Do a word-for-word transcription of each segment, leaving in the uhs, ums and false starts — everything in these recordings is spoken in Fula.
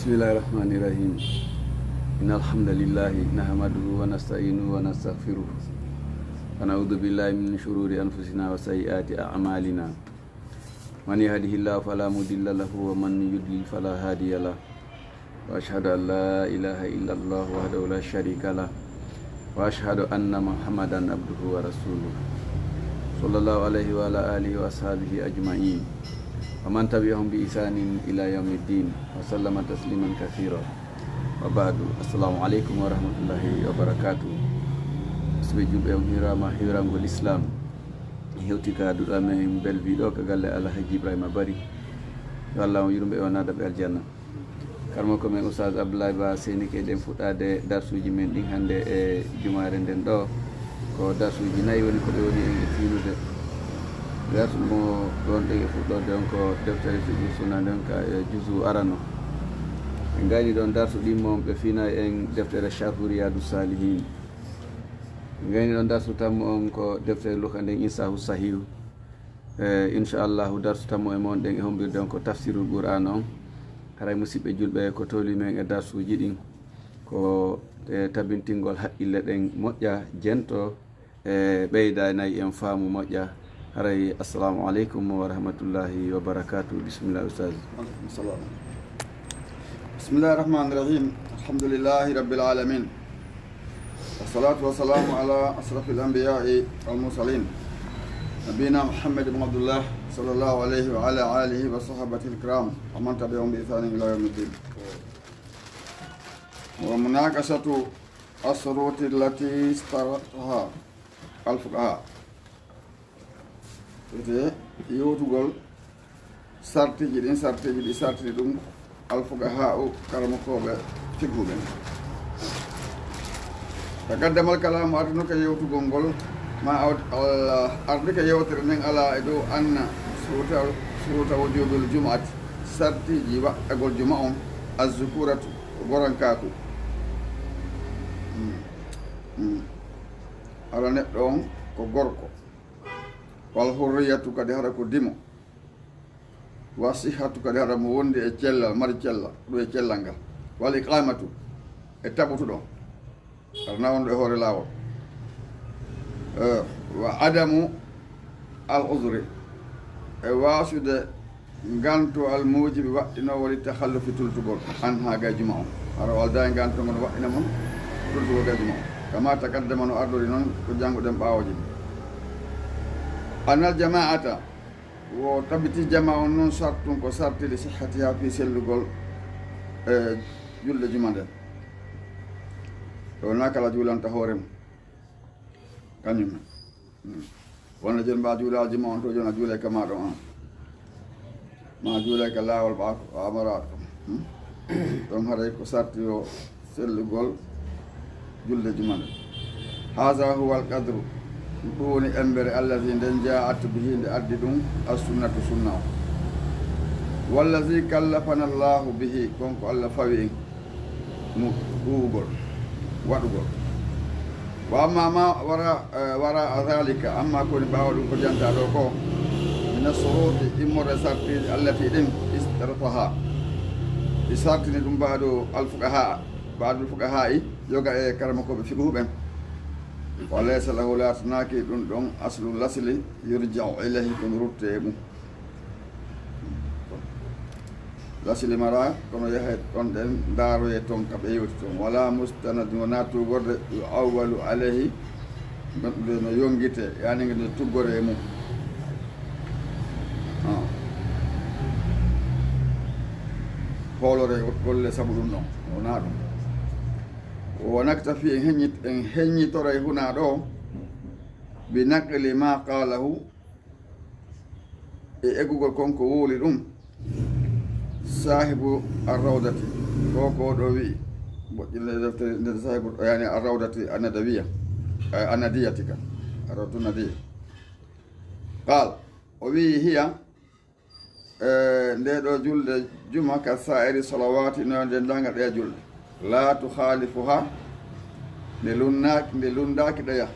بسم الله الرحمن الرحيم. إن الحمد لله نحمده ونستعينه ونستغفره، ونعوذ بالله من شرور أنفسنا وسيئات أعمالنا. من يهده الله فلا مضل له، ومن يضلل فلا هادي له. وأشهد أن لا إله إلا الله وحده لا شريك له، وأشهد أن محمدا عبده ورسوله، صلى الله عليه وعلى آله وأصحابه أجمعين، ومن تبعهم بإحسان إلى يوم الدين، وسلم تسليما كثيرا. وبعد، السلام عليكم ورحمة الله وبركاته. Musidɓe julɓe, on hiiraama hiirangol Islam. Hewti ka duɗa men Belvi ɗo ka galle Alhaji Ibrahima Bari. Yo Allah on yurme ɓe, o naada ɓe aljanna. Karmo ko men Oustaz Abdoulaye Ba Seyni ke ɗen fuɗɗaade darsuuji men ɗin hannde e jumaare nden ɗo. Ko darsuuji nayi woni ko ɓe woni en e fiinude. Darsu mo ɗon ɗen e fuɗɗorde on ko deftere Fiqhu Sunna nden ka e juzu arano. Ɓe ngayni ɗon darsu ɗimmo on ɓe fiina en deftere Sharhu Riyadu Salihin. Ɓe ngayni ɗon darsu tammo on ko deftere Luka nden Insahu Sahihu. E, inchallahu, darsu tammo e mon ɗen e hombirde on ko tafsirul Qur'an on. Haray musidɓe julɓe, ko toli men e darsuuji ɗin ko, e, tabintingol haqqille ɗen moƴƴa, jento, e, ɓeyda nayi en faamu moƴƴa. Haray, assalamu aleykum wa rahmatullahi wa barakatuh. Bismillah, Oustaz. Aleykum salam. Bismillahi rahmani rahim. Alhamdulillahi rabbil alamin. والصلاة والسلام على أشرف الأنبياء والمرسلين، نبينا محمد بن عبد الله، صلى الله عليه وعلى آله وصحبه الكرام ومن تبعهم بإحسان إلى يوم الدين. ومناقشة الشروط التي اشترطها الفقهاء. Wiyetee yewtugol sartiji ɗin, sartiji ɗi sartini ɗum alfuqaha'u, karamokooɓe fiqhu ɓen. Taqaddama al-kalaamu, ardino ka yewtugol ngol, ma awd-, al-, ardike yewtere nden ala e dow anna suruta, suruta wujubil jumu'ati, sartiji waɗɗagol juma on, az-zukuratu, ko gorankaaku. Mm. Mm. Hara neɗɗo on ko gorko. Wal hurriyatu, kadi hara ko dimo. Wa sihhatu, kadi hara mo wondi e cellal, mari cellal, ɗum e cellal ngal. Wal iqamatu, e taɓutuɗo, hara na wonɗo e hoore laawol. Eh, wa adamu al uzri, e waasude nganto al mujibi waɗɗinoowo li takhallufi tultugol, an ha gay juma on. Hara o aldaa e nganto ngon waɗɗina mon tultugol gay juma on. Kama taqaddama, no ardori non ko jannguɗen ɓaawoji. Anal jama'ata, wo tabiti jama on non sartun ko sarti li sihhatiha fi sellugol e julde juma nden. Ɗo na kala juulanta hoore mum. Kañum. Hmm. Wonde jon mba juula aljuma on to jon a juulay ka ma ɗon an. Ma juulay ka laawol ɓa ko a mara ɗum. Hmm? Ɗon haray ko sarti yo sellugol julde juma nde. Haza huwa alqadru. Ɗum woni embere allazi nden ja'at bihi nde addi ɗum as-sunnatu sunna o. Wallazi kallafana Allahu bihi kon ko Allah fawi en. Mu-, huuwugol, waɗugol. Wa amma ma wara, eh, wara zalika, amma ko woni ɓaawo ɗum ko janta ɗo ko, mina suruti, immorde sartiji allati ɗin istarataha. Ɗi sartini ɗum baado alfuqaha, baado alfuqaha i, yoga e karamokooɓe fiqhu ɓen. Wa laysa lahu, laatanaaki ɗum ɗon aslu lasli, yurja'u ilayhi, kono rutte e mum. Lasili mara, kono yahay ɗon ɗen ndaaroye ton ka ɓe yewti ton. Wala mustanad, wona tugorde, yu awwalu alayhi, gonɗude no yongite, yani nde tuggore e mum. Ah. Hoolore golle sabu ɗum ɗon, wona ɗum. Wa naktafi, en heññit-, en heññitoray huna ɗo, bi naqli ma qalahu, e eggugol kon ko wowli ɗum, saahibu arrawdati, ko ko ɗo wi'i, moƴƴinde deftere nder saahibu, yani arrawdati annadawiya, eh, annadiyati kan, arrawdatu nadiya. Qal, o wi'i hiya, eh, nde ɗo julde juma ka sa'iri salawati no nde ndanga ɗe julde. La tukhalifuha, nde lunnaaki, nde lundaaki ɗeya.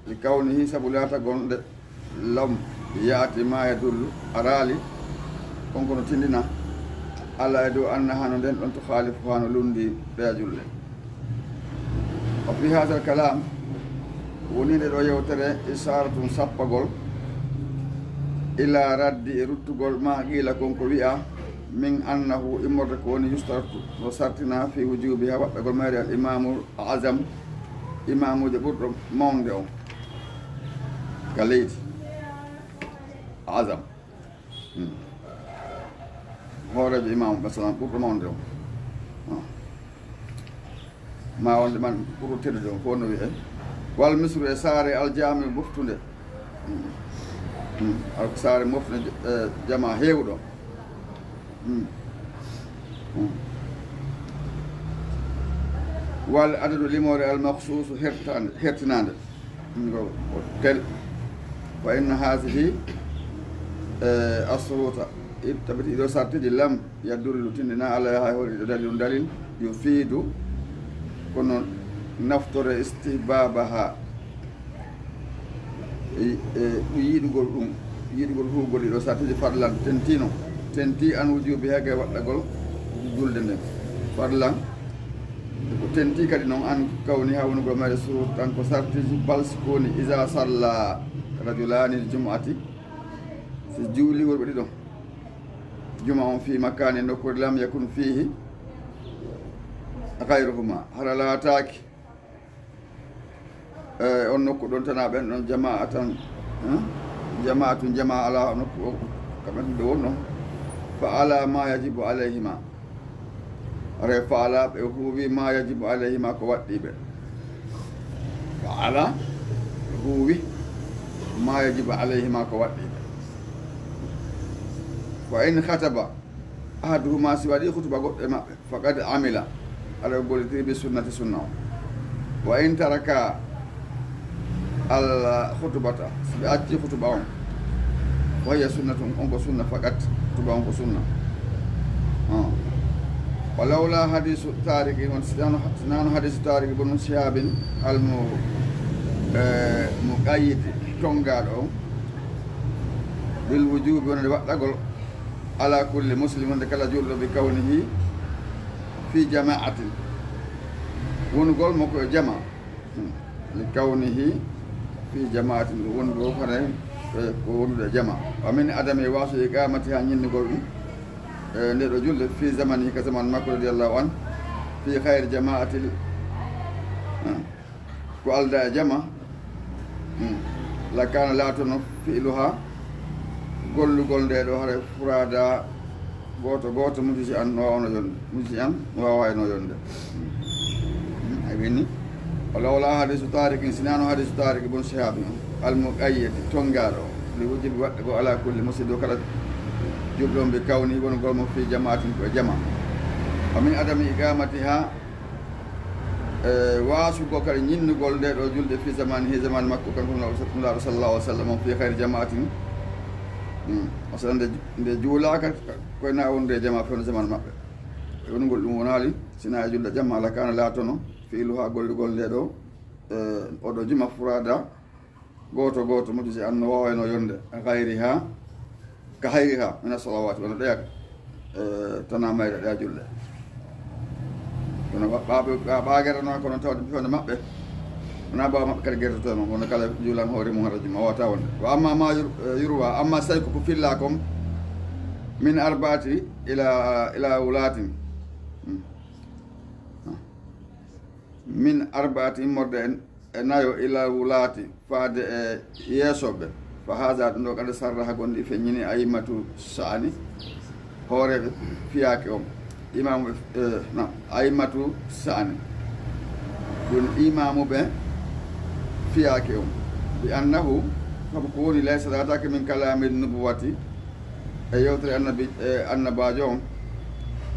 Li kawnihi, sabu laatagol nde lam yaati ma yadullu, araali, kon kono tindina, Alaa e dow annaha no nden ɗon tukhaalifu haa no lunndi ɗeya julɗe. Wa fi haadal kalaam, woni nde ɗo yewtere, isaaratun sappagol, ilaa raddi e ruttugol, maa qiila kon ko wi'a, min annahu immorde ko woni yustaratu no sartina fi wujuubiha waɗɗagol mayre al imaamul azam, imaamuujo ɓurɗo mawnde on ka leydi. Azam. Hmm. Hooreejo imaamu, masalan, ɓurɗo mawnde on. Ah. Ma wonde man ɓurɗo teddude on, fof no wi'e. Wal misru e saare aljaami moftunde. Hmm. Hmm. Al-, saare moftunde, eh, jama heewuɗo. Hmm. Hmm. Wal adadu limoore al makhsuusu hertande, hertinaande. Ngo o tel. Fa inna haasihi, eh, assuruuta. It-, tabiti ɗo sartiji lam yaddullu tindina ala yaha holi ɗo dalil, ɗum dalil yufiidu kono naftore istihbaabaha. E, e, ɗum yiɗugol ɗum, yiɗugol huugol ɗiɗo sartiji farlan tentino, tenti an wujuubi hege waɗɗagol julde nden. Farlan, ko tenti kadi noon an kawni haa wonugol mayre surut tan ko sartiji bal si ko woni iza salla rajulaani jumu'ati, si juuli worɓe ɗiɗo juma on fii makaani nokkuure lam yakun fiihi gayruhuma, hara laataaki e on nokku ɗon tana ɓen ɗon jama'a tan, eh? Jama'atun jama'a ala nokku o, kamɓe ɗum ɓe wonno. Fa ala ma yajibu alayhima. Re fa ala ɓe huuwi ma yajibu alayhima ko waɗɗi ɓe. Fa ala ɓe huuwi ma yajibu alayhima ko waɗɗi ɓe. Fa in khataba ahaduhuma, si waɗi khutuba goɗɗo e maɓɓe, faqad amila, aɗa gollitiri bi sunnati sunna o. Wa in taraka al khutbata, si ɓe acci khutuba on, wa hiya sunnatun, on ko sunna faqat, khutuba on ko sunna. Ah. Wa lawla hadisu Tariq, on sinano, sinano hadisu Tariq ibn Shihabin al mu-, eh, muqayyid, tongaɗo on, bil wujubi, wonande waɗɗagol, ala kulli muslim, wonde kala julɗo, bi kawnihi fi jama'atin, wonugol mo ko e jama. Hmm. Li kawnihi fi jama'atin, ko woni ɗo hare, eh, ko wonude e jama. Wa min adami wasu iqamati, ha ñinnugol ɗum, eh, nde ɗo julde, fi zamanihi, ka zaman makko, radiyallahu an, fi khayri jama'atil, hmm. Ko alda e jama, hmm, lakana laatono fi'luha, gollugol nde ɗo hare furada, gooto gooto, mujisi an no waawno yonde, mujisi an no waawayno yonde. Hmm, ay ɓenni. Wala wala hadisu Tariq, sinano hadisu Tariq ibn Shihab, al muqayyad, tongaɗo, li wujubi waɗɗe ko ala kulli muslim, dow kala julɗo on, bi kawni wonugol mo fi jama'atin ko e jama. Wa min adami iqamatiha, e waasugol kadi ñinnugol nde ɗo julde fi zamanihi, zaman makko, kanko Nulaaɗo, Nulaaɗo sallallahu alaihi wasallam, fi khayri jama'atin. Hmm. Masala nde, nde juulaaka koye na wonde e jama fewndo zaman maɓɓe. E wonugol ɗum wonaali, sina e julde jama, ala kana laatono, fi'luha gollugol nde ɗo, e oɗo juma furada, gooto gooto, mujisi an no waawayno yonde, gayriha, ka hayriha, mina salawati, wona ɗoya, eh, tana mayre ɗoya julɗe. Kono ɓa-, ɓa-, ɓa-, ɓagerano kono tawde fewde maɓɓe, wona ɓawa maɓɓe kadi gertotono, wona kala juulan hoore mum hara juma, wawata wonde. Wa amma ma yur-, eh, yurwa, amma si tawi ko ko filla kon, min arbaati ila, ila wulatin. Hmm. Min arbaati immorde en, e nayo ila wulaati faade e yeesoɓe. Fa haza, ɗum ɗo kadi sarraha gonɗi feññini a'immatu sha'ani, hooreeɓe fiyaake on. Imaamu, eh, na, a'immatu sha'ani. Ɗum imaamu ɓe fiyaake on. Bi annahu, sabu ko woni laysa laataake min kalaami nubuwati, e yewtere annabi, e annabaajo on,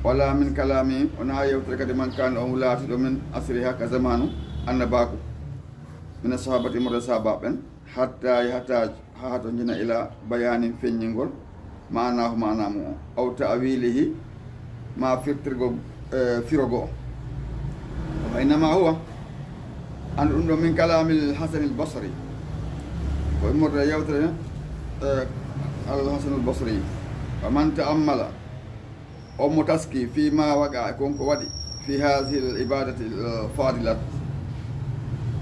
wala min kalaami, wona yewtere kadi man kaana on laatiiɗo min asriha ka zamanu annabaaku, min ashaabati immorde sahaaba ɓen, hatta yahta, haa to jina ila bayaanin feññingol, maanaahu maanaa mu on, aw ta'wiilihi, ma firtirgol, eh, firogo o. Wa innama huwa, andu ɗum ɗo min kalaamil Hasanil Basri. Ko immorde e yewtere, eh, Al Hasanul Basri. Wa man ta'ammala, On mo taski fii maa waqa, e kon ko waɗi, fii haazihil ibaadatil faadilat,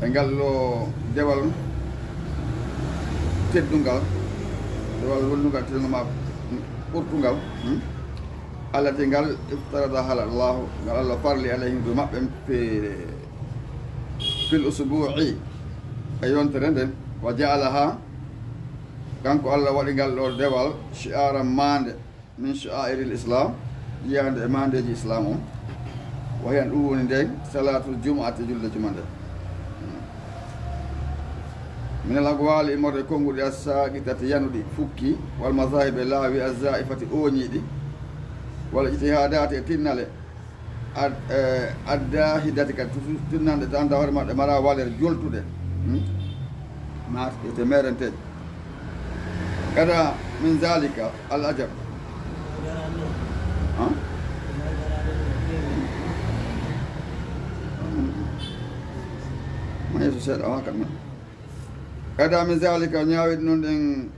e ngal ɗoo dewal teddungal, dewal wonnungal teddungal maa ɓurtungal, hmm? Allati ngal iftaradaha Allaahu, ngal Allah farli alayhim dow maɓɓe fii, fil usbuu'i, e yontere nden, wa ja'alaha, kanko Allah waɗi ngal ɗoo dewal shi'aaran maande, min sha'aa'iril Islaam, jeyaande e maandeeji Islaam on. Wa hiya, ɗum woni nden, salaatul jumu'ati, julde juma nden. Minal aqwaali, immorde e konnguɗi, as-saaqitati, yanuɗi, fukki, wal mazaahib, e laawi, az-zaa'ifati, ooñiiɗi, wal ijtihaadaati, e tinnale, ad-, eh, ad-daahidati, kadi toujours tinnanɗe tan, tawa hoore maɗɗe mara valeur joltuɗe. Hmm? Naati e te meerenteeje. Kada min zaalika al ajab. Ha? Ma yeeso seeɗa, o haakat ma. Kada min zaalika, o ñaawiri noon ɗen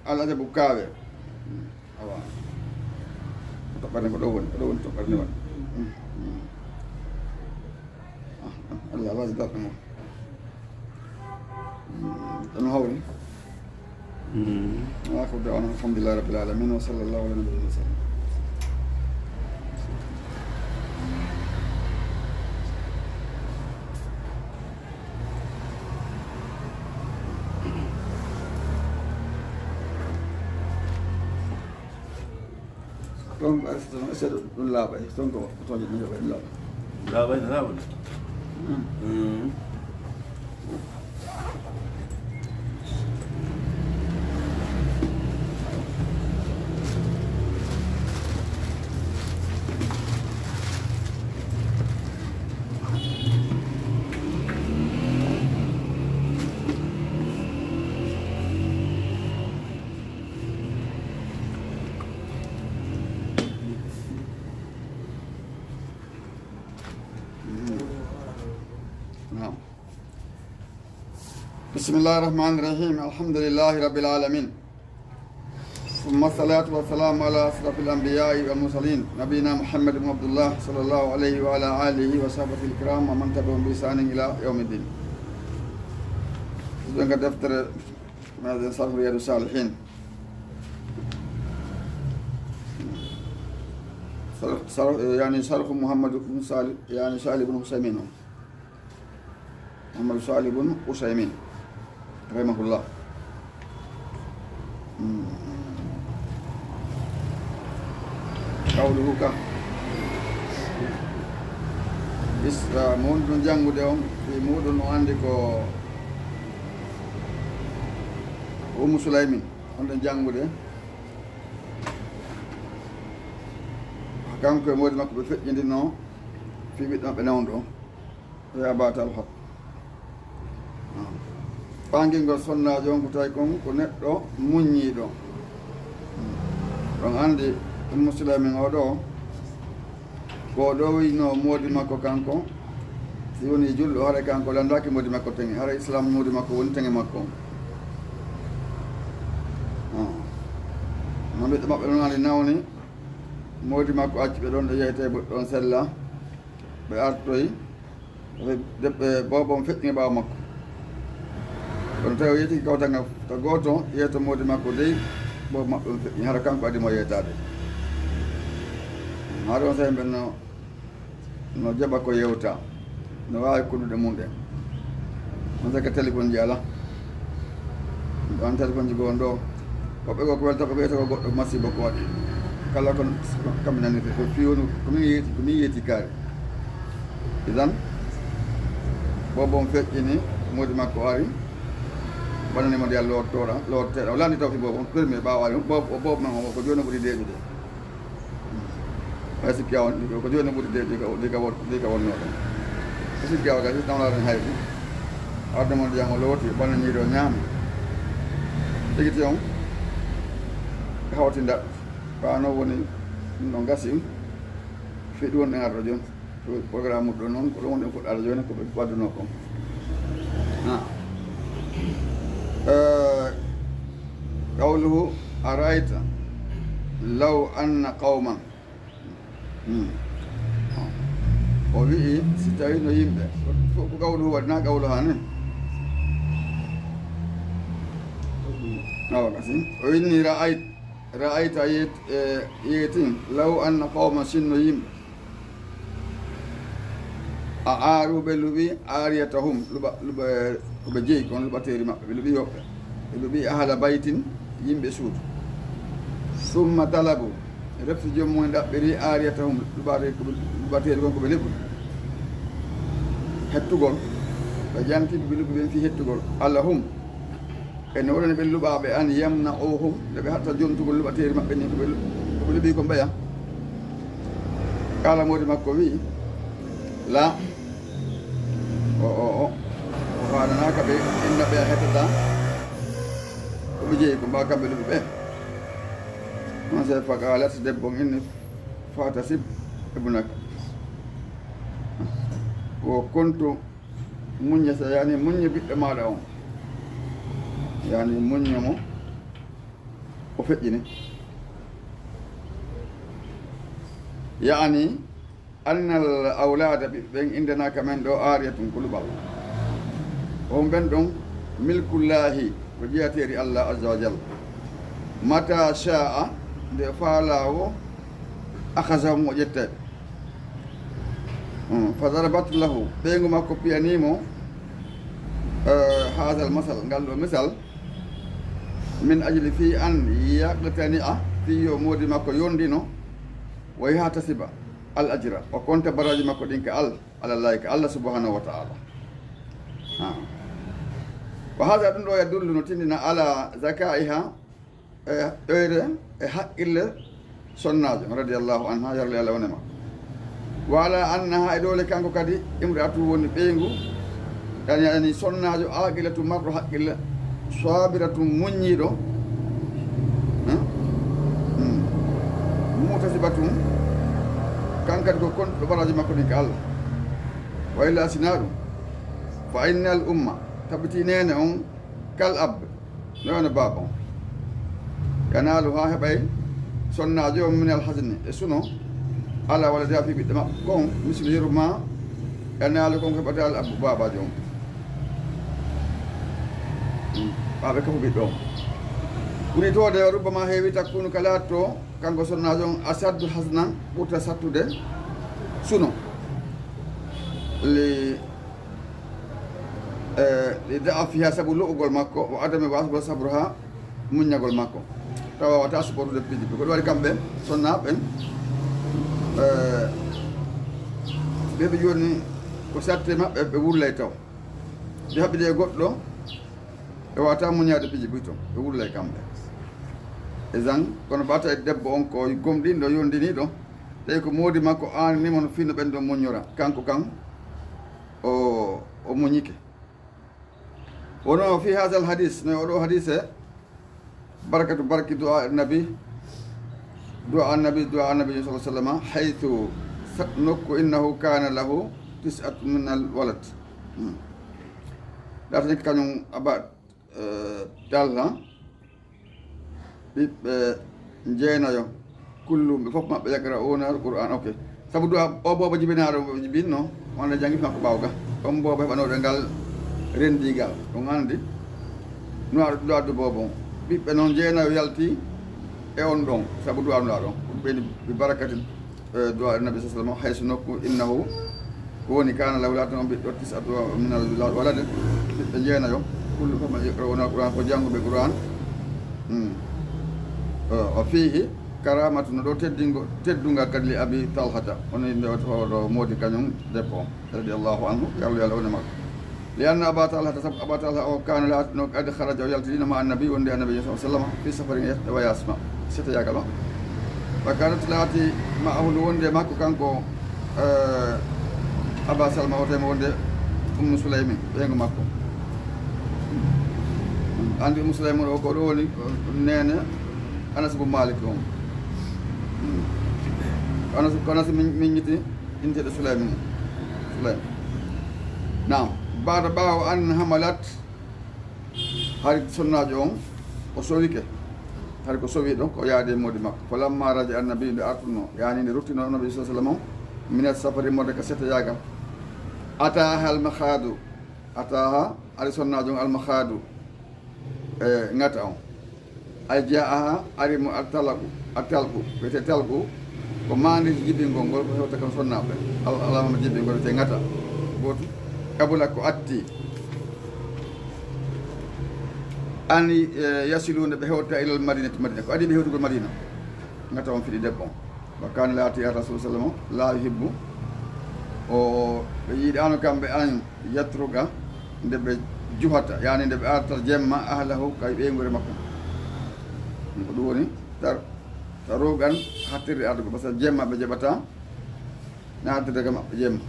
al ajabu kaawe. Awa. Ko toɓɓere ko ɗo woni, ko ɗo woni toɓɓere nde waɗi. Mm, mm. Ah, Allah, Allah, darɗe mo. Mm, ɗum hawri. Mm. Wa akhiru da'wana alhamdulillahi rabbil alamin, wa sallallahu ala nabiyyina wa sallam. Ɗon, ɗum laaɓay, ɗon ko tooñe ɗum yoɓay, ɗum laaɓay. Laaɓay, laaɓay. Mm. Mm. نعم. بسم الله الرحمن الرحيم. الحمد لله رب العالمين. ثم الصلاة والسلام على أشرف الأنبياء والمرسلين، نبينا محمد بن عبد الله، صلى الله عليه وعلى آله وصحبه الكرام ومن تبعهم بإحسان إلى يوم الدين. Ɓe nga deftere meɗen Sarhu Riyadu Salihin. Sar-, sar-, yani Sarhu Muhammad ibn Salih, yani Salih ibn Usaymin on. Muhammad Salih ibn Usaymin, rahimahullah. Mm. Qawluhu ka. Is-, ah, mo woni ɗon janngude on, fii muuɗum o anndi ko Ummu Sulaymin, on ɗon janngude. Kanko e moodi makko ɓe feƴƴindino fii ɓiɗɗo maɓɓe nawndo. Yo Aba Talha. Ɓangingol sonnaajo on ko tawi kon ko neɗɗo muññiiɗo. Ɗon anndi Ummu Sulaymin oo ɗoo, ko o ɗowiynoo moodi makko kanko, si woni julɗo, haray kanko lanndaaki moodi makko teŋe, haray Islaam moodi makko woni teŋe makko. No ɓiɗɗo maɓɓe ɗon anndi nawni, moodi makko acci ɓe ɗon, ɗo yehete ɗon sella. Ɓe artoyi, ɓe de-, ɓe boobo on feƴƴi ɓaawo makko. Kono tawi o yettike kawtal ngal ka gooto, yeeto moodi makko dey, boobo maɓɓe on feƴƴi, hara kanko adii mo yeetaade. Hara on saa'i ɓen no, no jaɓa ko yewta, no waawi kunnuɗe mum ɗen. On saka téléphone ji alaa. Ɗon téléphone ji goo ɗoo. Woɓɓe goo ko welta ko ɓeyta ko goɗɗo masiiba ko waɗi. Kala ko kamɓe nanirta ko fii woni ko min yeeti, ko min yeeti kaari. Idan, boobo on feƴƴini, moodi makko ari, waɗani mo ndiyam lootora, looteeɗam. O lanndi taw fii boobo on, premier ɓaawo ari, boobo, boobo men on ko jooni o ɓuri deeƴude. Hay sikki a won, ko jooni ɓuri de, de ka, de ka won, de ka wonnoo ɗon. Hay sikki a won, kadi nawlaɗen haydi. Arde mon ndiyam o looti, ɓanna ñiiri o ñaami. Tigiti on, hawti ndaɗɗu. Ɓaano woni, ɗum ɗon gasi, fii ɗum wonɗen arde jooni. Programme ɗo noon, ko ɗum woni fuɗɗaade jooni, ko ɓe waɗunoo kon. Ha. Eh, qawluhu, ara'ayta law anna qawman. Hmm. O wi'i, si tawi no yimɓe, fof ko qawluhu waɗi, na qawluha ni. Awa, kasi. O inni ra'ayt-, ra'ayta yet-, eh, yeetin, law anna qawma sinno yimɓe. A aaru ɓe luɓi aariyatahum, luɓa-, luɓa-, ko ɓe jeyi kon luɓateeri maɓɓe, ɓe luɓi yoɓɓe. Ɓe luɓi ahla baytin, yimɓe suudu. Summa talabu, refti joom mum en ɗaɓɓiri aariyatahum, luɓateeri, ko ɓe, luɓateeri kon ko ɓe luɓi. Hettugol, ɓe janti ɓe luɓi ɓen fii hettugol. Allahum, ɓe no waɗani ɓe luɓaaɓe an yamna'uhum, nde ɓe haɗta jontugol luɓateeri maɓɓe ni, ko ɓe lu-, ko ɓe luɓi kon ɓeya. Kala moodi makko wi'i, la, o, o, o, o haananaaka ɓe inna ɓeya hettata ko ɓe jeyi ko mbaa kamɓe luɓi ɓe. On se faqalat debbo on inni, fatasib ibnaka. Wo kontu muññe sa, yani muññe ɓiɗɗo maaɗa on. Yani muññe mo o feƴƴini. Yani annal awlaada ɓiɓɓe ɓen indanaaka men ɗo aariyatun ko luɓal. On ɓen ɗon milkullaahi ko jeyateeri Allah azza wa jalla. Mata sha'a nde faalaa wo akhazahum o ƴettay ɓe. Hmm, fa darabat lahu, ɓeyngu makko piyanii mo, eh, haazal masal, ngal ɗo misal, min ajli fii an yaqtani'a, fii yo moodi makko yondino, wa yahtasiba al ajra, o konta baraaji makko ɗin ka Al-, ala Llaahi, ka Allah subhanahu wa ta'ala. Ha. Wa haaza, ɗum ɗo yadullu no tindina ala zakaiha, e ɓeyre e haqqille sonnaajo, radiyallahu anha, yarli Allah wonema. Wa ala annaha, e doole kanko kadi, imra'atu woni ɓeyngu, yani, yani sonnaajo, aqilatu marɗo haqqille, sabiratu muññiiɗo, hmm? Hmm. Muhtasibatun, kan kadi ko konɗo baraaji makko ɗin ka Allah. Wa illa sinaa ɗum, fa innal umma, tabiti neene on, kal ab, no wano baaba on. Yanaalu haa heɓay sonnaajo on minal hazni, e suno, ala waladiha fii ɓiɗɗo maɓɓe kon, mislu yeru ma yanaalu kon ko heɓata al abbu baabaajo on. Ɓaaɓe kafu ɓiɗɗo on. Ɓuri toode, rubbama heewi takkunu ka laatto, kanko sonnaajo on asaddu haznan, ɓurta sattude suno. Li e, li da'afiha, sabu lo'ugol makko, wa adami wasgol sabruha, muññagol makko. Tawa wata supportude piiji. Ko ɗum waɗi kamɓe sonnaaɓe ɓen, e, ɓe ɓe jooni ko satte maɓɓe, ɓe wullay taw. Ɓe haɓɓidi e goɗɗo, ɓe wata muññaade piiji buy ton, ɓe wullay kamɓe. E zan, kono ɓata e debbo on ko gomɗinɗo, yondiniiɗo, tawi ko moodi makko aaninimo no fii no ɓen ɗon muññora. Kanko kan, o, o muñike. Wono fi hadha al hadis, no oɗo hadise, barakatu barki du'a nabi, du'a nabi, du'a nabi sallallahu alaihi wasallam, haythu sa-, nokku innahu kana lahu tis'atu min al walad. Hmm. Ɗaata ni kañum aba, eh, Talha, ɓiɓɓe jeenayo, kullu, ɓe fof maɓɓe yaqra'una al-Qur'an. Ok. Sabu du'a o boobo jibinaaɗo jibinno, wonde janngi makko ɓaawo ga. On boobo heɓanooɗo ngal renndiigal. Ɗum anndi, no aɗa du'a du boobo. Ɓiɓɓe noon jeenayo yalti e on ɗon, sabu du'a nulaaɗo on. Ɗum ɓeyni bi barakatin eh, du'a nabi sallallahu alaihi wasallam, haysu nokku innahu, ko woni kana lahu laatano on ɓiɗɗo tis'atu min al walad, ɓiɓɓe jeenayo, kullu fof ma yaqra'una al-Qur'an, ko jannguɓe Qur'an. Hmm. Eh, wa fihi karamatu, no ɗo teddingo, teddungal kadi li Abi Talhata, on yimɓe o to moodi kañum debbo on, radiyallahu anhu, yo Allah yo Allah wone makko. Li anna Aba Talha, sabu Aba Talha o kana laatino qad kharaja, o yaltidino ma annabi, wonde annabi sallallahu alaihi wasallam, fi safarin, e wayas ma, setoyagal ma. Wa kanat laati ma'ahu, no wonde makko kanko, eh, Aba Salma, o tawimo wonde Ummu Sulaymin, ɓeyngu makko. Andi Ummu Sulaymin o ko ɗo woni, eh, neene Anas bun Malik on. Anas, ko Anas min, min yiti inteɗo Sulaymin. Sulaym. Naam, baada ɓaawo an hamalat, hari sonnaajo on, o sowike. Hari ko sowi ɗon, ko yaade e moodi makko. Falamma raja annabi, nde artuno, yani nde ruttino Nabi sallallahu alaihi wasallam, min as-safari, mode ka setta yaagal. Ataha al-makhadu, ataha, ari sonnaajo on al-makhadu, e ngata on. Ay jaaha, ari mo al-talqu, al-talqu, wiyete talqu, ko maande jibingol ngol, ko hewta kam sonnaaɓe. Al-, alama jibingol wiyete ngata. Gootu, kabula ko atti. An, e, yasilu nde ɓe hewta ilal madinati, Madina. Ko adi ɓe hewtugol Madina. Ngata on fiɗi debbo on. Wa kana laati ar rasul sallam la yuhibbu. O, ɓe yiɗaano kamɓe an yatruka nde ɓe juhata, yani nde ɓe arta jemma ahlahu kay ɓeynguure makko. Ko ɗum woni tar-, tarugan hattirde ardugo, parce que jemma ɓe jaɓata. Naatata ka maɓɓe jemma.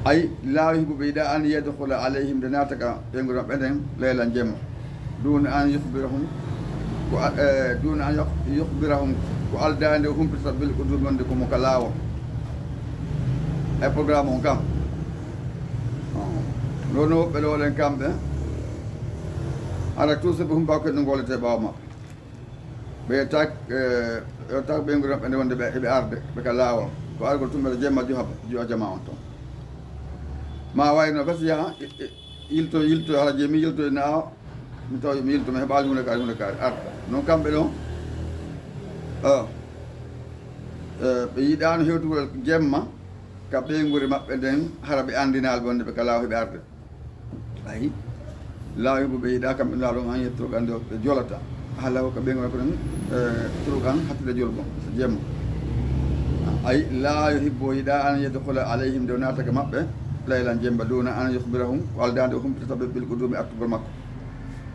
Ay, laa yuhibbu, ɓe yiɗa an yadkhula alayhim, nde naata ka ɓeynguure maɓɓe nden, laylan jemma. Duna an yukhbirahum, ko a-, eh, duna an yukh-, yukhbirahum, ko aldaande o humpitata bil qudumi wonde ko mo ka laawol. Ay programme on kam. Nono woɓɓe ɗo ɗen kamɓe, ara tout ce ɓe humpa ko ɗum gollete ɓaawo maɓɓe. Ɓe tak, eh, ɓe tak ɓe ngura ɓe wonde ɓe, ɓe arde, ɓe ka laawol. Ko argol tumere jemma juha, juha jama on ton. Ma wayno kasi yaha, i-, i-, yilto, yilto, hala je mi yilto ina awa, mi tawi mi yilto, mi heɓaali hunde kaari, hunde kaari, arda. Non kamɓe ɗon, ah, eh, ɓe yiɗaano hewtugol jemma ka ɓeynguure maɓɓe nden, hara ɓe anndinaali ɓe wonde ɓe ka laawol, ɓe arde. Ayi, laa yuhibbu, ɓe yiɗa kamɓe nulaaɗo on an yatruka nde ɓe jolata. Ahlahu, ka ɓeynguure makko ɗen, eh, turukan, hattude jolgol, jemma. Ay, laa yuhibbu, o yiɗa an yadkhula alayhim, nde o naata ka maɓɓe, laylan jemma, duna an yukhbirahum, ko aldaande o humpitata ɓe bil qudumi, artugol makko.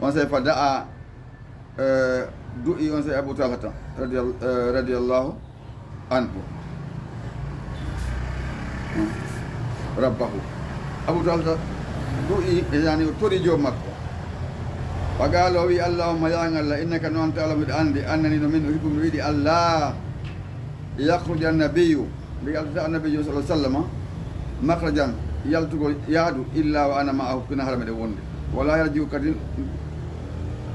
On sey fa da'a, eh, du'i on sey Abu Talhata, radiyal-, eh, radiyallahu anhu. Rabbahu. Abu Talha du'i, yani o tori joom makko. Wa qala, o wi, Allahumma, ya Allah, innaka, no an ta'lamu, miɗo anndi, annani, no min, uhibbu, miɗo yiɗi, Allah, yakhruja annabiyyu, nde yaltata annabiyyu sallallahu alaihi wasallam, makhrajan, yaltugol yaadu, illa wa ana ma'ahu, kina hara miɗo wonde. Wala yarji'u kadi,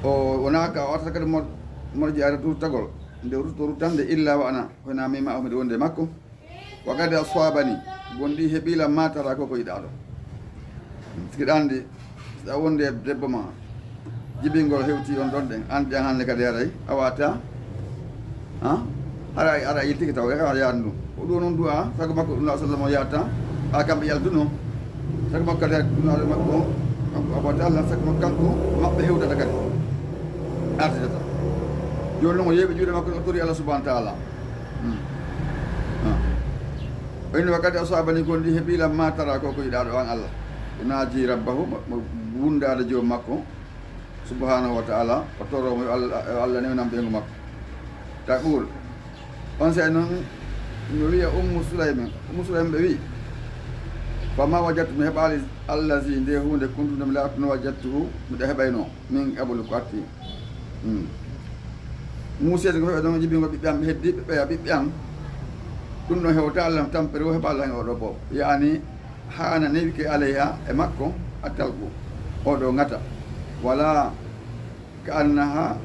o wonaka, o artata kadi mor-, morji ara turtagol, nde rutto ruttande, illa wa ana, ko ina mi ma'ahu, miɗo wonde e makko. Wa qad aswabani, gonɗi heɓiilam ma tara ko ko yiɗaa ɗo. Sikiɗa anndi, si a wondi e debbo ma, jibingol hewti on ɗon ɗen, anndi an hannde kadi haray, a wata, ha? Hara, hara yiltike taw, e hara yaadu ɗum. O ɗo noon du'a, sago makko ɗum sallallahu alaihi wasallam yahata, a kamɓe yaltuno. Sago makko kadi ɗum ala makko, kanko Abu Talha, sago makko kanko, maɓɓe hewtata kadi. Artitata. Jooni noon o yeeɓi juuɗe makko, o tori Allah subhanahu wa ta'ala. Hmm. Ah. O inni, wa qad aswabani, gonɗi heɓiilam ma tara ko ko yiɗaa ɗo an Allah. O naaji rabbahu, mo, mo wundaade joom makko, subhanahu wa ta'ala, o toro mo yo Allah, yo Allah newnam ɓeyngu makko. Taqul. On sey noon no wiya Ummu Sulaymin. Ummu Sulaymin ɓe wi, fa ma wajadtu, mi heɓaali allazi, nde huunde kuntu nde mi laatno wajadtuhu, miɗo heɓayno. Min qablu, ko arti. Hmm. Muusiyata ko heɓa ɗon jibingol ɓiɓɓe am, ɓe heddi ɓe ɓeya ɓiɓɓe am. Ɗum ɗon hewta Allah tampere o heɓa Allah hen oɗo bo. Yaani, haana newike alayha e makko, attalku. Oɗo ngata. Wala ka annaha,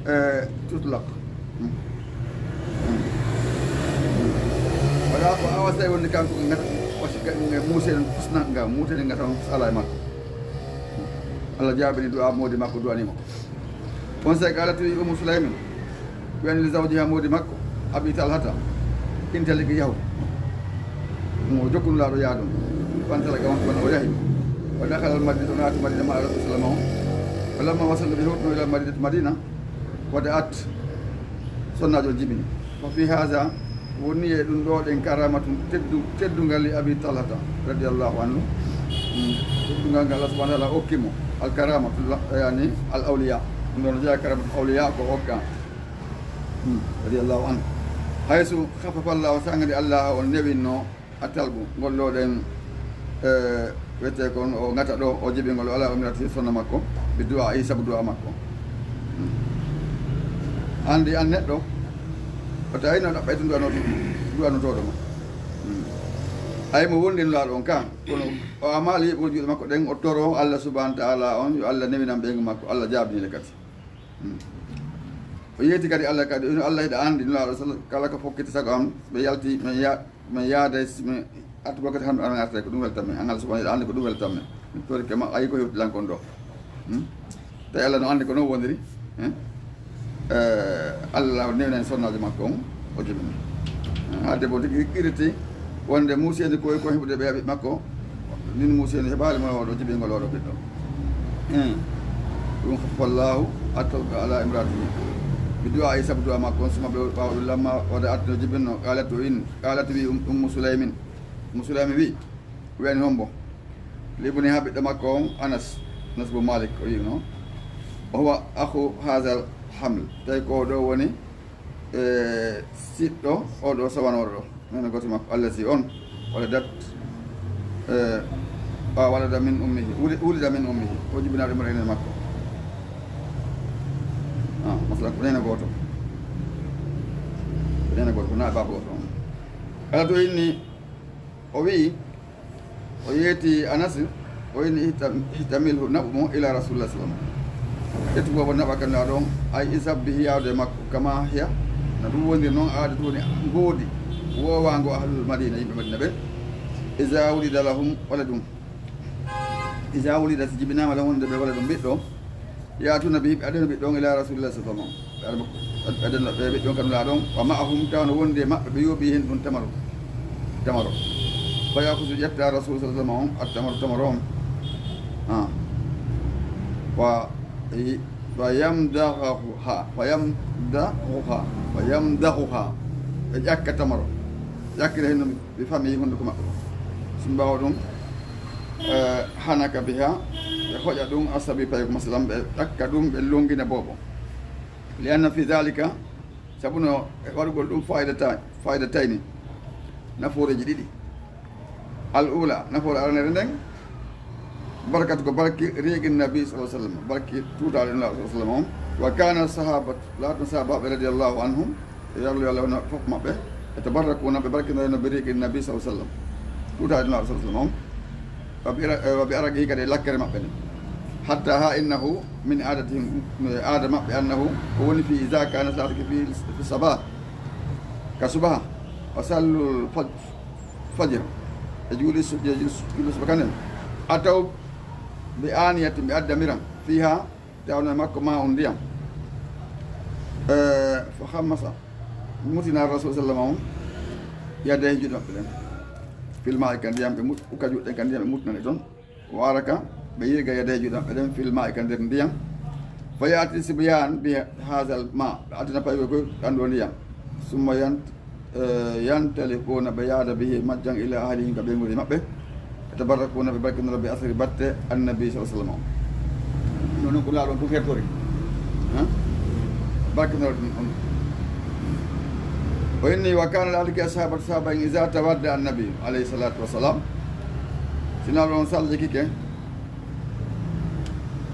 eh, tutlaq. Hmm. Hmm. Hmm. Wala ko awa sey wonde kanko ngata, wasi ka, muusiyata fusna nga, muusiyata ngata on fusala e makko. Allah jaabini du'a moodi makko, du'ani mo. On sey qaalat wi Ummu Sulaymin, wiyani li zawjiha moodi makko, Abi Talhata, intalik yahu. Mo jokku Nulaaɗo yaadu. Fantalaka on, kono o yahi. Wa dakhala al-Madinata, o naati Madina ma'a Rasul sallallahu alaihi wasallam. Falamma wasalu, ɓe hewtuno ila al-Madinati Madina, wada'at, sonnaajo jibini. Wa fi hadha, woni e ɗum ɗo ɗen karamatun teddu-, teddungal li Abi Talhata radiyallahu anhu. Mm. Teddungal ngal Allah subhanahu wa ta'ala okki mo. Al karamatu la, yani al awliya. Ɗum ɗon jeya karamatu awliya ko okka. Mm. Radiyallahu anhu. Haysu khaffafa Allah, sanga nde Allah on newinno attalgu ngol ɗo ɗen, eh, wiyetee kon o ngata ɗo, o jibingol, o alaa o mirata sonna makko, bi du'a, i sabu du'a makko. Hmm. Anndi an neɗɗo, o tawi no ɗaɓɓay to du'anoto, du'anotooɗo ma. Hmm. Ay mo wondi Nulaaɗo on ka, kono o amaali yeɓugol juuɗe makko ɗen, o toro Allah subhanahu wa ta'ala on, yo Allah newinam ɓeyngu makko, Allah jaabini le kadi. Hmm. O yeeti kadi Allah kadi, ino Allah hiɗa anndi, Nulaaɗo sal-, kala ko fokkiti sago am, ɓe yalti, mi ya-, mi yaada, mi artugol kadi hannde, amin arta ko ɗum weltanmi. An Allah subhanahu wa ta'ala anndi ko ɗum weltanmi. Mi torike ma, ayi ko hewti lan kon ɗo. Hmm? Tawi Allah no anndi ko non woniri. Hmm? Eh, Allah newnani sonnaajo makko on, o jibini. Hmm, haa debbo tigi qiriti wonde muuseendi ko, ko heɓude ɓe ɓiɓɓe makko. Nin muuseendi heɓaali mo oɗo jibingol oɗo ɓiɗɗo. Hmm. Ɗum fof wallahu attawka ala imraatihi. Bi du'a e sabu du'a makko on, suma ɓe ɓaawo ɗum lamma wada atno jibinno, qalat o in, qalat wi um-, Ummu Sulaymin. Ummu Sulaymi wi, wiyani hombo? Libni ha ɓiɗɗo makko on Anas, Anas bo Malik o wi'uno. Wa huwa akhu hazal haml. Tawi ko ɗo woni, e, siɗɗo oɗo sawanooɗo ɗo. Nene gooto makko, allazi on, waladat, e, a walada min ummihi, wuli-, wulida min ummihi. O jibinaaɗo mo ene makko. Ah, masala ko nene gooto. Nene gooto, ko na baba gooto on. Kala to inni, o wi'i, o yeeti Anas, o inni ihtam-, ihtamilhu, naɓu mo ila Rasulullah sallam. Ƴettu boobo naɓa kan ɗon, ay isab bihi, yaawde e makko, kama hiya, no ɗum woniri noon aada tuni ngoodi, woowaango ahlul Madina, yimɓe Madina ɓe, iza wulida lahum waladun. Iza wulida, si jibinaama lahum, wonde ɓe waladun ɓiɗɗo, Yaatuna bihi, ɓe addana ɓiɗɗo on ila Rasulillah sallallahu alaihi wasallam. Ɓe addana, ɓe addana ɓe ɓiɗɗo on ka Nulaaɗo on. Wa ma'ahum, tawa no wondi e maɓɓe, ɓe yooɓi hen ɗum tamaro. Tamaro. Fa ya'khudhu, ƴetta Rasul sallallahu alaihi wasallam on, at-tamaro, tamaro on. Ah. Fa, fa yamdaghuha, fa yamdaghuha, fa yamdaghuha. Ɓe ƴakka tamaro. Ƴakkira hen no ɓe fami hunduko maɓɓe. Si mbaawa ɗum, eh, hanaka biha, ɓe hoƴa ɗum, asabi payko masalan, ɓe ɗakka ɗum, ɓe longina boobo. Li anna fi dhalika, sabu no e waɗugol ɗum fayida ta-, fayida tayni, nafooreeji ɗiɗi. Al ula, nafoore aranere nden, barakatu ko barki riiqi nabi sallallahu alaihi wasallam, barki tuutaale Nulaaɗo sallallahu alaihi wasallam on. Wa kana sahabat, laatno sahabaaɓe radiyallahu anhum, e yarlu yo Allah wona fof maɓɓe, e tabarrakuna, ɓe barkinore no bi riiqi nabi sallallahu alaihi wasallam. Tuutaale Nulaaɗo sallallahu alaihi wasallam on. Wa bi ara-, wa bi araqi kadi e lakkere maɓɓe nden. Hatta ha innahu min adatihim, e aada maɓɓe annahu, ko woni fi iza kana salatu fi, fi sabah, ka subaha, wa sallul faj-, fajr, e juuli su-, e juuli su-, juuli subaka nden. Ataw bi aniyatin, ɓe adda mira, fiha, tawno e makko ma on ndiyam. Eh, fa khammasa, mutina Rasul sallallahu alaihi wasallam on, yadayhi, juuɗe maɓɓe ɗen. Fil ma'i, ka ndiyam ɓe mut-, uka juuɗe ɗen ka ndiyam ɓe mutnani ɗon. Wa araka, ɓe yirga yadayhi, juuɗe maɓɓe ɗen, fil ma'i, ka nder ndiyam. Fa ya'ti sibyan bi hazal ma, ɓe addana payɓe koy ɗan ɗo ndiyam. Summa yant-, eh, yantaliquna, ɓe yaada bihi, majjan, ila ahlihim, ka ɓeynguureeji maɓɓe. Yatabarrakuna, ɓe barkinora bi asari batte annabi sallallahu alaihi wasallam. Ɗum noon ko Nulaaɗo on tun hertori. Han? Barkinora ɗum on. O inni, wa kana laaliki ashabatu, sahaba en, iza tawadda annabi alayhi salatu wassalam. Si Nulaaɗo on sallikike,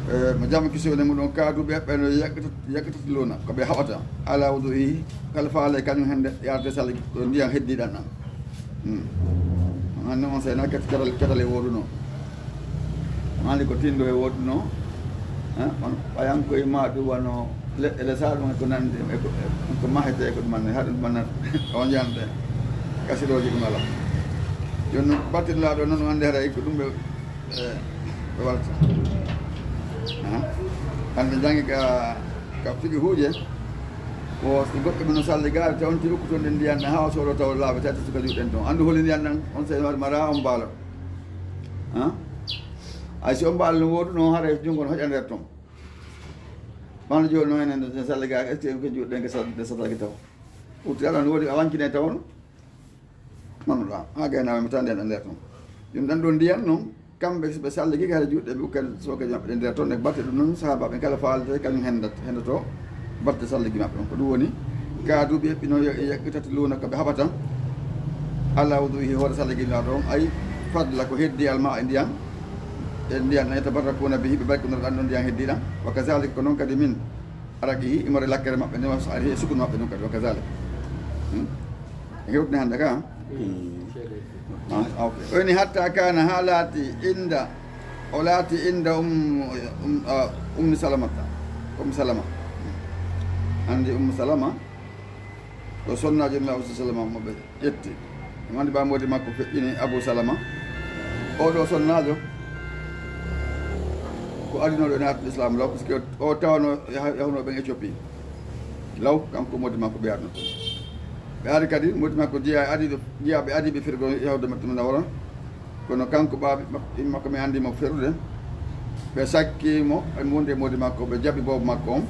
eh, mo jam kisi woni mum ɗon, kaadu ɓe, ɓe no yakkata-, yakkata luna, ko ɓe haɓata. Ala wudu'i, kala faale kañum hende yarde salli ko ndiyam heddiɗan ɗan. Hmm. Hannde on sey na ket-, ketal, ketal e woodunoo. Hannde ko tinndo e woodunoo. Eh, on ɓayan koye ma ɗum wano leɗɗe lesa ɗum e ko nandi, e ko, e ko mahetee ko ɗum anndi, haɗum ɗum anndi, on yande. Kasirooji ɗum alaa. Jooni noon, battinɗo laaɗo noon, on anndi haray ko ɗum ɓe Eh, ɓe warata. Aha. Hannde janngi ka, ka fiqhuuje, ko si goɗɗo mum no salli gaari, taw on ti ukkuton ɗen ndiyan ɗan, haa o soodoo taw laaɓi, tati suka juuɗen ton. Anndu holi ndiyan ɗan, on sey mara on mbaalo. Ha? Ay, si on mbaalo no woodu noon, haray junngo no hoƴa nder ton. Ɓandu jooni noon, enen ɗo salli gaari, est-ce que ko juuɗe ɗen ke sal-, ɗe saltaki taw? Ɓurti alaa no woodi, a wankine taw on? Manuɗaa, haa gaynaaɓe mi tan nden e nder ton. Ɗum ɗan ɗon ndiyan non, kamɓe si ɓe salligi kadi juuɗe ɓe ukkani sookeeji maɓɓe ɗe nder ton, e batte ɗum non, sahaabaaɓe kala faalata, kañum hendat-, hendoto batte salligi maɓɓe on. Ko ɗum woni, ka duuɓi eɓɓino ye-, yeɓɓitata luuna ko ɓe haɓata, ala wudu'i hoore salligi ma ɗon, ay fadla ko heddi alma e ndiyan, e ndiyan ɗan yatabarrakuuna bihi, ɓe barkinora ɗan ɗon ndiyan heddi ɗan. Wa kazaalika, ko non kadi min, araqihi, imore lakkere maɓɓe nden, wa sa'rihi, e sukun maɓɓe ɗum kadi, wa kazalik. Hmm? En hewtini hannde ka? Hmm. Ah, ok. O woni hatta kana, haa laati inda, o laati inda um, um, ah, Ummi Salamata. Ummi Salama. Anndi Ummu Salama ko sonnaajo Nulaaɗo, sallallahu alaihi wasallam, mo ɓe ƴetti. Mo anndi ɓaa moodi makko feƴƴini Abu Salama. Oo ɗoo sonnaajo ko adinooɗo e naatde Islam law, parce que o tawno yaha-, yahunoo ɓen Éthiopie. Law, kanko moodi makko ɓe adno toon. Ɓe ari kadi, moodi makko jeyaa e adiiɓe, jeyaaɓe adiiɓe firgo yahude Madina Munawwara. Kono kanko ɓaaɓe mak-, ɓiɓɓe makko, mi anndi mo ferude. Ɓe sakki mo, ɓe mbundi e moodi makko, ɓe jaɓi boobo makko on.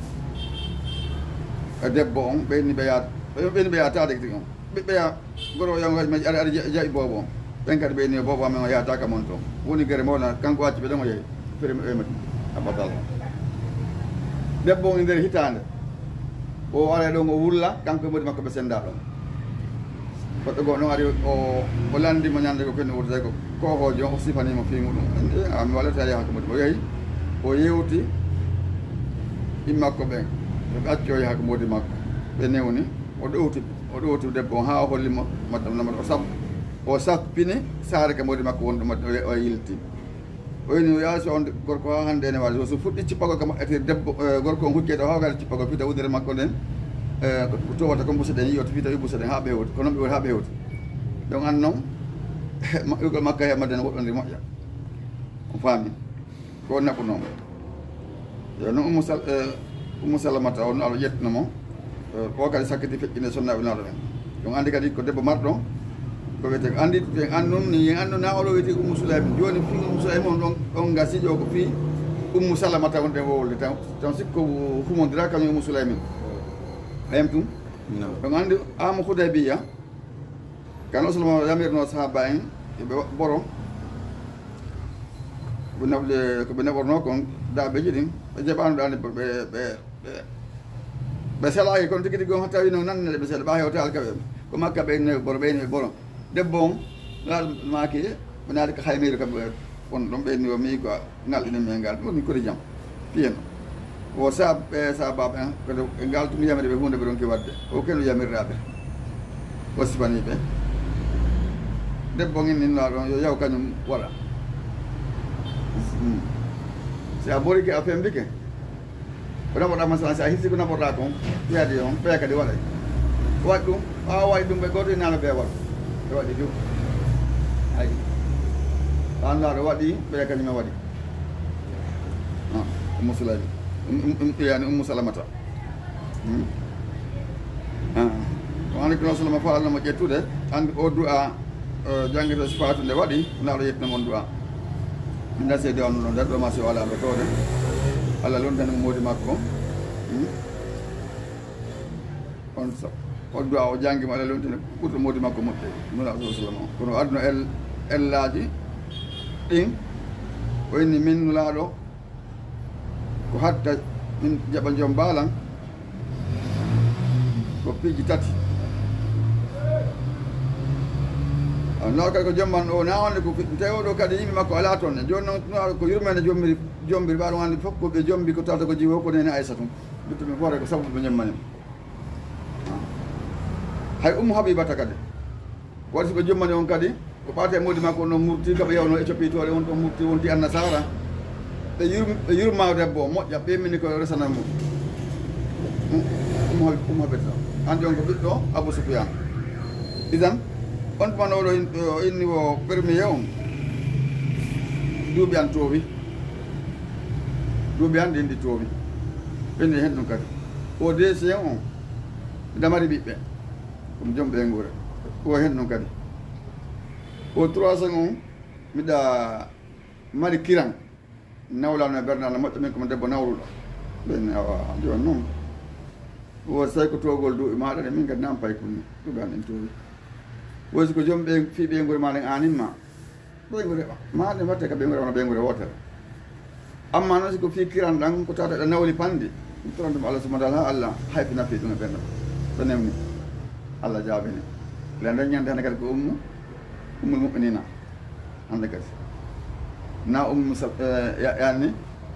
E debbo on, ɓe inni ɓe yahat-, ɓe, ɓe inni ɓe yahataade tigi on. Ɓe, ɓe yaha, goro o yaha, ari, ari, ja-, jaɓi boobo on. Ɓen kadi ɓe inni boobo amen o yahataaka mon toon. Woni gere mawna, kanko acci ɓe ɗon o yehi. Fere mi ɓe Madina. A batal. Debbo on e nder hitaande. O ara ɗon, o wulla, kanko e moodi makko ɓe sennda ɗon. Goɗɗo goo noon ari, o, o lanndi mo ñande goo, ko en wuurda ko koohoojo on, o sifanii mo fii muɗum. En, en, a mi wallata yaha ko moodi. O yehi, o yewti ɓiɓɓe makko ɓen. Ɓe acci o yaha ko moodi makko. Ɓe newni, o ɗowti, o ɗowti debbo on haa o holli mo, mo, mo, o sab-, o sappini saare ka moodi makko wonɗo, mo, o, o yilti. O inni, "Yaa, so on gorko haa hannde ene waali." So fuɗɗi cippagol kam, ete debbo, eh, gorko on huccete o haa waɗa cippagol, fita wudere makko nden, eh, ko towata ko mbuse ɗen, yi'oto fita e mbuse ɗen haa ɓe hewti. Ko non ɓe woni haa ɓe hewti. Donc, an non, ma-, ugol makka he Madina woɗɗonde moƴƴa. On faami? Ko on naɓunoo mo. Yo, no Ummu Sal-, eh, Ummu Salamata on, Nulaaɗo ƴettino mo. Eh, o kadi sakkiti feƴƴinde sonnaaɓe Nulaaɗo ɓen. Ɗum anndi kadi ko debbo marɗo, ko wiyetee ko anndi, en annun, ni en annun na oɗo wiyetee Ummu Sulaym. Jooni fii Ummu Sulaym on ɗon, ɗon ngasi ɗo ko fii Ummu Salamata wonde wowlde tan, tan sikko humondira kañum Ummu Sulaym. Ɓayam ɗum? Non. Ɗum anndi Amu Hudaybiya, kano Salama yamirno sahaaba en, yo ɓe waɗ boro, ko ɓe naɓde, ko ɓe naɓornoo kon daabeeji ɗin, ɓe jaɓaano ɗaani ɓe, ɓe, ɓe, ɓe selaaki, kono tigi tigi on tawi no nannde ɓe sela, ɓa hewta alkaɓe. Ko Makka ɓe ne boro, ɓe ne boro. Debbo on, laaɗo maaki, ɓe naati ko Haymiiru kamɓe won ɗon, ɓe ni o mi ko ngal ina mi ngal, ɗum woni kori jam. Fiyeno. O sa-, ɓe sahaabaaɓe en, kono e ngal tun yamiri ɓe huunde ɓe ronki waɗde. O keno yamirɗaa ɓe. O sifanii ɓe. Debbo on inni Nulaaɗo on, yo yaw kañum waɗa. Mm. Si a borike, a fembike, ko naɓoɗaa, masalan, si a hirsi ko naɓoɗaa kon, ɓeya di on, ɓeya kadi waɗay. Waɗi ɗum, ɓaawo waɗi ɗum, ɓe gooto e nano ɓe waɗi. Ɓe waɗi ɗum. Ayi. Ɓaawo Nulaaɗo waɗi, ɓeya kañum e waɗi. Ah, Ummu Sulaym. Um, um, um, yani Ummu Salamata. Hmm? Ah. Wa aleykum salam, faalno mo ƴettude. Anndi o du'a, eh, janngirde so faatu nde waɗi, Nulaaɗo yettina mon du'a. Min da seede on ɗon, nder ɗo ma si o alaa ɗo toode. Allah lontani mo moodi makko. Hmm? On sa-, on du'a o janngi mo, Allah lontani ɓurɗo moodi makko moƴƴe. Nulaaɗo sallallahu alaihi wasallam. Kono aduna el-, ellaaji ɗin, o inni min Nulaaɗo, ko hatta min jaɓa joom baalan, ko piiji tati. A, Nulaaɗo kadi ko jomman o, na wonde ko fi-, tawi oɗo kadi yimɓe makko alaa toon. Jooni noon, Nulaaɗo ko yurmeende jombiri, jombiri, ɓaaɗo anndi fof ko ɓe jombi ko tawata ko jiwo ko nene Aysatu. Bittu ɓe foore ko sabu ɓe jommani. Hay Ummu Habibata kadi. Waɗi si ɓe jommani on kadi, ko ɓaate e moodi makko on ɗon murti, ka ɓe yawno Éthiopie toole on ɗon murti, wonti Annasaara. Ɓe yurm-, ɓe yurma debbo o moƴƴa, ɓe mini ko resana mo. Um, Ummu Habi-, Ummu Habibata. Anndi on ko ɓiɗɗo Abu Sufyaan. Idan, on tuma no oɗo in-, o inni o premier on. Duuɓi an toowi. Duuɓi an ɗin ɗi toowi. Ɓenni hen ɗum kadi. O deuxième on. Miɗa mari ɓiɓɓe. Ɗum joom ɓeynguure. O hen ɗum kadi. O troisième on, miɗa mari kiran. Nawlaano e ɓernde, ana moƴƴa min ko mo debbo nawluɗo. Ɓen, awa, jooni noon. O tawi ko toogol duuɓi maaɗa, ɗe min kadi nan pay kun ni. Duuɓi an ɗin toowi. Woy si ko joom ɓe, fii ɓeynguure maaɗa en aanin ma. Ɓeynguure ma, ɗe watte ka ɓeynguure wona ɓeynguure wootere. Amma noon si ko fii kiran ɗan, ko tawata ɗa nawli panndi, mi toranta mo Allah subhanahu wa ta'ala, haa Allah hayfina fii ɗum e ɓernde. So newni, Allah jaabini. Nden nden ñande hannde kadi ko Ummu, Ummul Mu'minina. Hannde kadi. Na Ummu Sa-, eh, ya-, yaani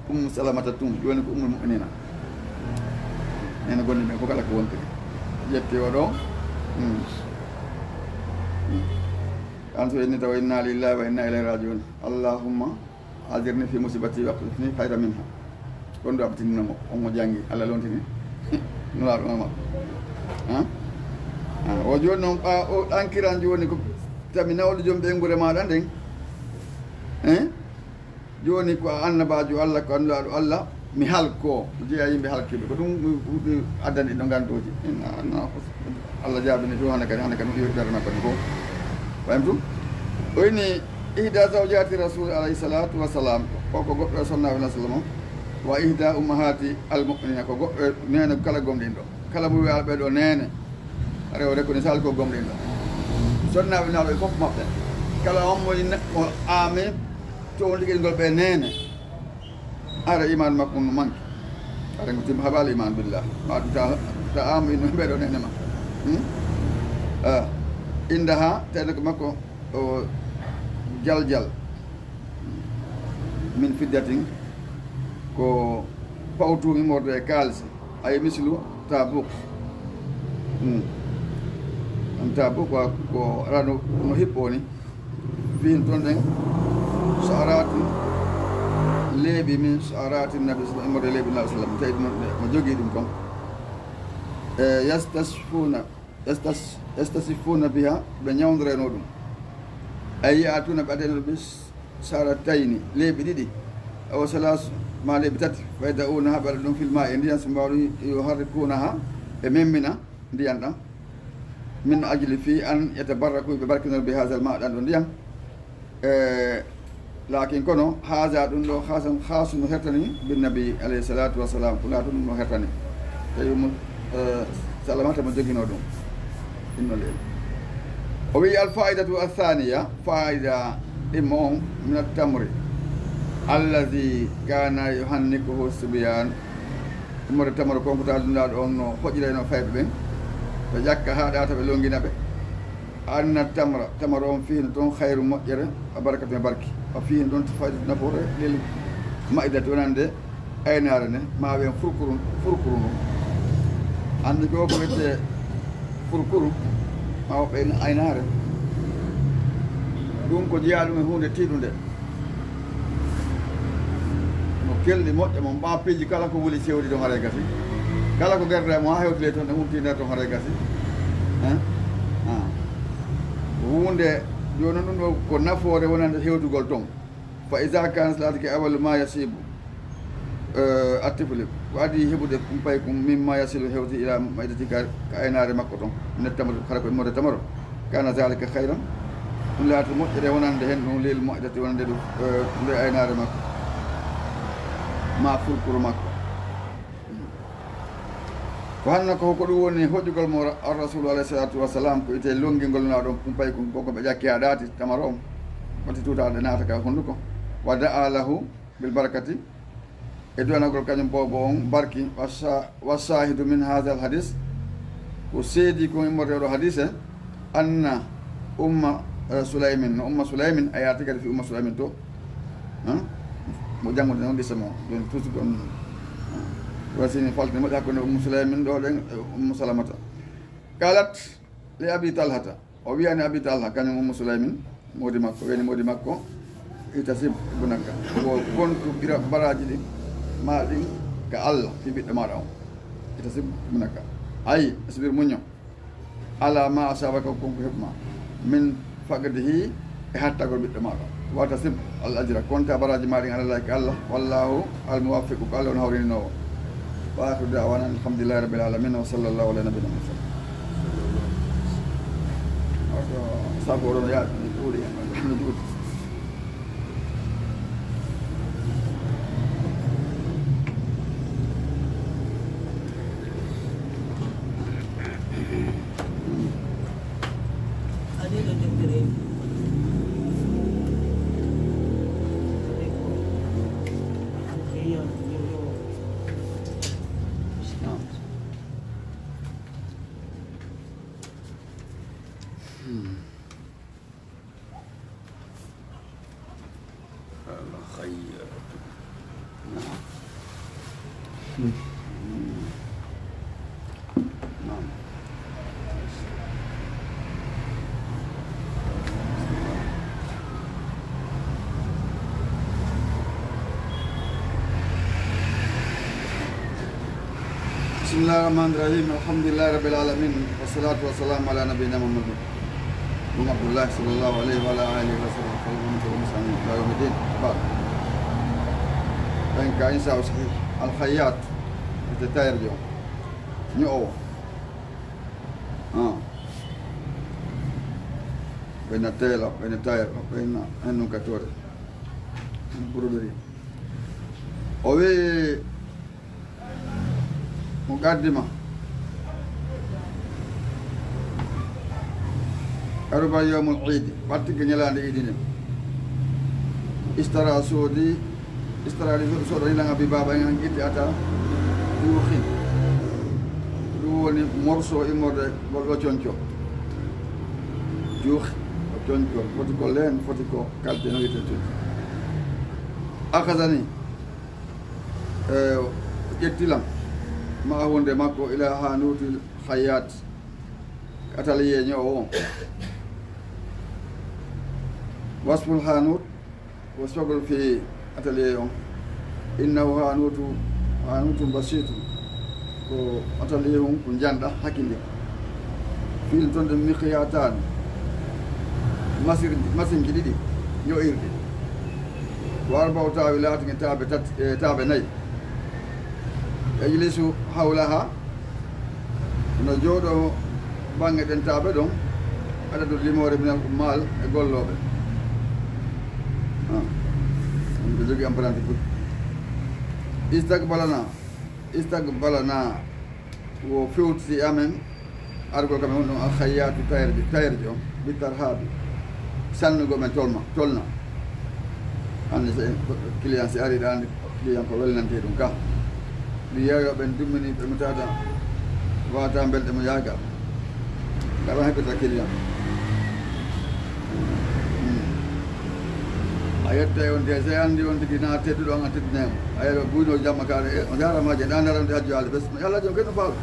Ummu Salamata tun, jooni ko Ummul Mu'minina. Ene gonni ɓen ko kala ko wontiri. Ƴetti o ɗo. Hmm. Hmm. An so inni tawa inna lillahi wa inna ilayhi raji'un. Allahumma ajirni fi musibati wa akhlifni khayran minha. Ɗon ɗo abtinino mo, on mo janngi, Allah lontini. Nulaaɗo Muhammad. Han? Han, o jooni noon, ɓa o ɗankiran jooni ko tawi nawɗo joom ɓeynguure maaɗa nden. Hein? Jooni ko a annabaajo Allah, ko annulaaɗo Allah, mi halko, jeya yimɓe halkiiɓe. Ko ɗum mi, mi addani ɗo ngandooji. Inna, anna, Allah jaabini ɗum, hannde kadi, hannde kadi, ɗum iwi ɓernde makko ɗum fof. Fahimtum? O inni, ihda zawjati rasul alayhi salatu wa salam, o ko goɗɗo e sonnaaɓe Nabi sallam o, wa ihda ummahati al mu'minina, ko goɗɗo e neene kala gomɗinɗo. Kala mo wiya ɓe ɗo neene, aray o reconnaît sal ko gomɗinɗo. Sonnaaɓe Nulaaɗo e fof maɓɓe, kala on mo neɗɗo aami towndigel ngol ɓe neene, ara iman makko no manki. Ara ngo timma haɓaali iman billah. Ma ɗum ta, ta amu ino ɓe ɗo neene ma. Hmm? Ah, indaha, tawi ko makko o jaljal. Min fiddatin, ko pawtu immorde e kaalisi, ay mislu tabuk. Hmm. An tabuk wa ko rano no hippo ni. Fiin toon ɗen sa'araati leeɓi min sa'araati Nabi sallam, immorde leeɓi Nabi sallam, tawi mo, mo jogii ɗum kon. E yastasfuna, yastas-, yastasifuna biha, ɓe ñawndoreno ɗum. Ay ya'tuna, ɓe addeno ɓe sa'aratayni, leeɓi ɗiɗi, aw salas, ma leeɓi tati, fa yada'unaha, ɓe aɗa ɗum fil ma'i, e ndiyan, summa yuharrikunaha, ɓe memmina ndiyan ɗan. Min ajli fi an yatabarraku, ɓe barkinor bi hazal ma, ɗan ɗo ndiyan. E, lakin kono, haza ɗum ɗo, hasan, hasu no hertani, bin nabi alayhi salatu wa salam, ko laatu ɗum no hertani. Tawi mo, e, salamata mo jogino ɗum. Inno leydi. O wi'i, al fa'idatu athaniya, fa'ida ɗimmo on, min at-tamri, allazi kana yuhannikuhu sibyan. Immorde tamaro kon ko tawa Nulaaɗo on no hoƴirayno fayɓe ɓen. Ɓe ƴakka haa ɗaata ɓe longina ɓe. Anna tamra, tamaro on fihi no toon khayru moƴƴere, wa barakatun e barki. Wa fihi no ɗon fayda nafoore lil ma'idati wonande aynaare nde, ma wiyen furkuru, furkuru ndu. Anndi ko ko wiyetee furkuru, ma woɓɓe ina aynaare. Ɗum ko jeyaa ɗum e huunde tiiɗunde. No kelɗi moƴƴa mo mbaa piiji kala ko wuli sewdi ɗon haray gasi. Kala ko gerdata e mo haa hewti ley toon, ɗe wonti nder toon haray gasi. Hein? Ah. Ko huunde, jooni ɗum ɗo ko nafoore wonande hewtugol toon. Fa iza kanat latike awal ma yasibu, eh, attifli, ko adii heɓude kumpay kum mimma yasilu hewti ila maydati ka, ka aynaare makko ton, min tamaro, hara ko immorde tamaro, kana zalika khayran, ɗum laati moƴƴere wonande hen ɗum lil maydati wonande ɗum, eh, nde aynaare makko, ma fulkuru makko. Ko hanno ko, ko ɗum woni hoƴugol mo ar-, ar-rasulu alayhi salatu wassalam, ko ite longingol na ɗon kumpay kon, kon ko ɓe ƴakki haa ɗaati tamaro on. Watti tutaade naata ka hunduko. Wa da'a lahu bil barakati. E duwanagol kañum boobo on barki. Wa sha-, wa shahidu min hadha al hadis. Ko seedi kon immorde oɗo hadise. Anna Umma, eh, Sulaymin, no Umma Sulaymin, a yaati kadi fi Umma Sulaymin to. Hein? Mo janngude noon qissa mo, jooni tuuti kon. Wasini falte moƴƴa hakkunde Ummu Sulaymin ɗo ɗen, eh, Ummu Salamata. Qalat li Abi Talhata, o wiyani Abi Talha, kañum Ummu Sulaymin, moodi makko, wiyani moodi makko, ihtasib ibnaka, wo kontu ɓira baraaji ɗin, ma ɗin ka Allah, fi ɓiɗɗo maaɗa on. Ihtasib ibnaka. Ay, isbir, muñño. Ala ma asabaka, kon ko heɓma, min faqdihi, e hattagol ɓiɗɗo maaɗa. Wahtasib al ajra, konta baraaji maaɗa ɗin, ala Allahi, ka Allah. Wallahu al muwaffiqu, ko Allah on hawrindinoowo. Wa akhiru da'wana alhamdulillahi rabbil alamin, wa sallallahu ala nabiyyina Muhammad. Wato, safo ɗon yaati, ɗuuɗi, no ɗuuɗi. الخير. نعم. نعم. بسم الله. بسم الله الرحمن الرحيم. الحمد لله رب العالمين، والصلاة والسلام على نبينا محمد بن عبد الله صلى الله عليه وعلى آله وصحبه وسلم ومن تبعهم بإحسان إلى يوم الدين. وبعد. En ka insa o sahih. Al khayyat, ete tailleur jo. Ño'o. Ah. Ɓeyna tailleur, ɓeyna tailleur, ɓeyna hennun ka toore. Broderie. O wi muqaddima. Aruba yawmul iidi, ɓattike ñalaande iidi nden. Istara soodi, istara li soodi lan abi baaba en itti ata juuxin. Ɗum woni morso immorde ngol ɗo conco. Juuxi, o conco, foti ko leen, foti ko kalde no wiyeten tun. Akhazani, e, o ƴetti lan, ma hunde makko ila hanutil khayyat, atelier ño'o o. Wasful hanut, wasfagol fi atelier on. Innahu hanutu, hanutu basitu. Ko atelier on ko njanda hakinde. Fil ton de miqyatan. Masir, masinji ɗiɗi, ño'irɗi. Wa arba'u tawilat, e taabe tat-, e taabe nayi. Yajlisu hawlaha, no jooɗo baŋŋe ɗen taabe ɗon, adadu limoore minal ummal e gollooɓe. Ah, on ɓe jogii emprunté fof. Istaqbalana, istaqbalana, wo fewti amen, argol kam e on ɗon alkhayyatu tailleur jo, tailleur jo, bi tarhabi. Sannugo men tolma, tolna. Hannde so en, client si ari, ɗa anndi client ko welnante ɗum ka. Mi yeeyo ɓen dummini ɓe mo tata wata mbelɗe mo yaaga. Kala heɓirta client. Hmm. A yetta e on de, sey anndi on tigi na tedduɗo, an a teddinay mo. A yeeyo buyno jamma kaare, e, o jaarama je, ɗa ndarande hajjo haali bes. Yalla jom keno faalo.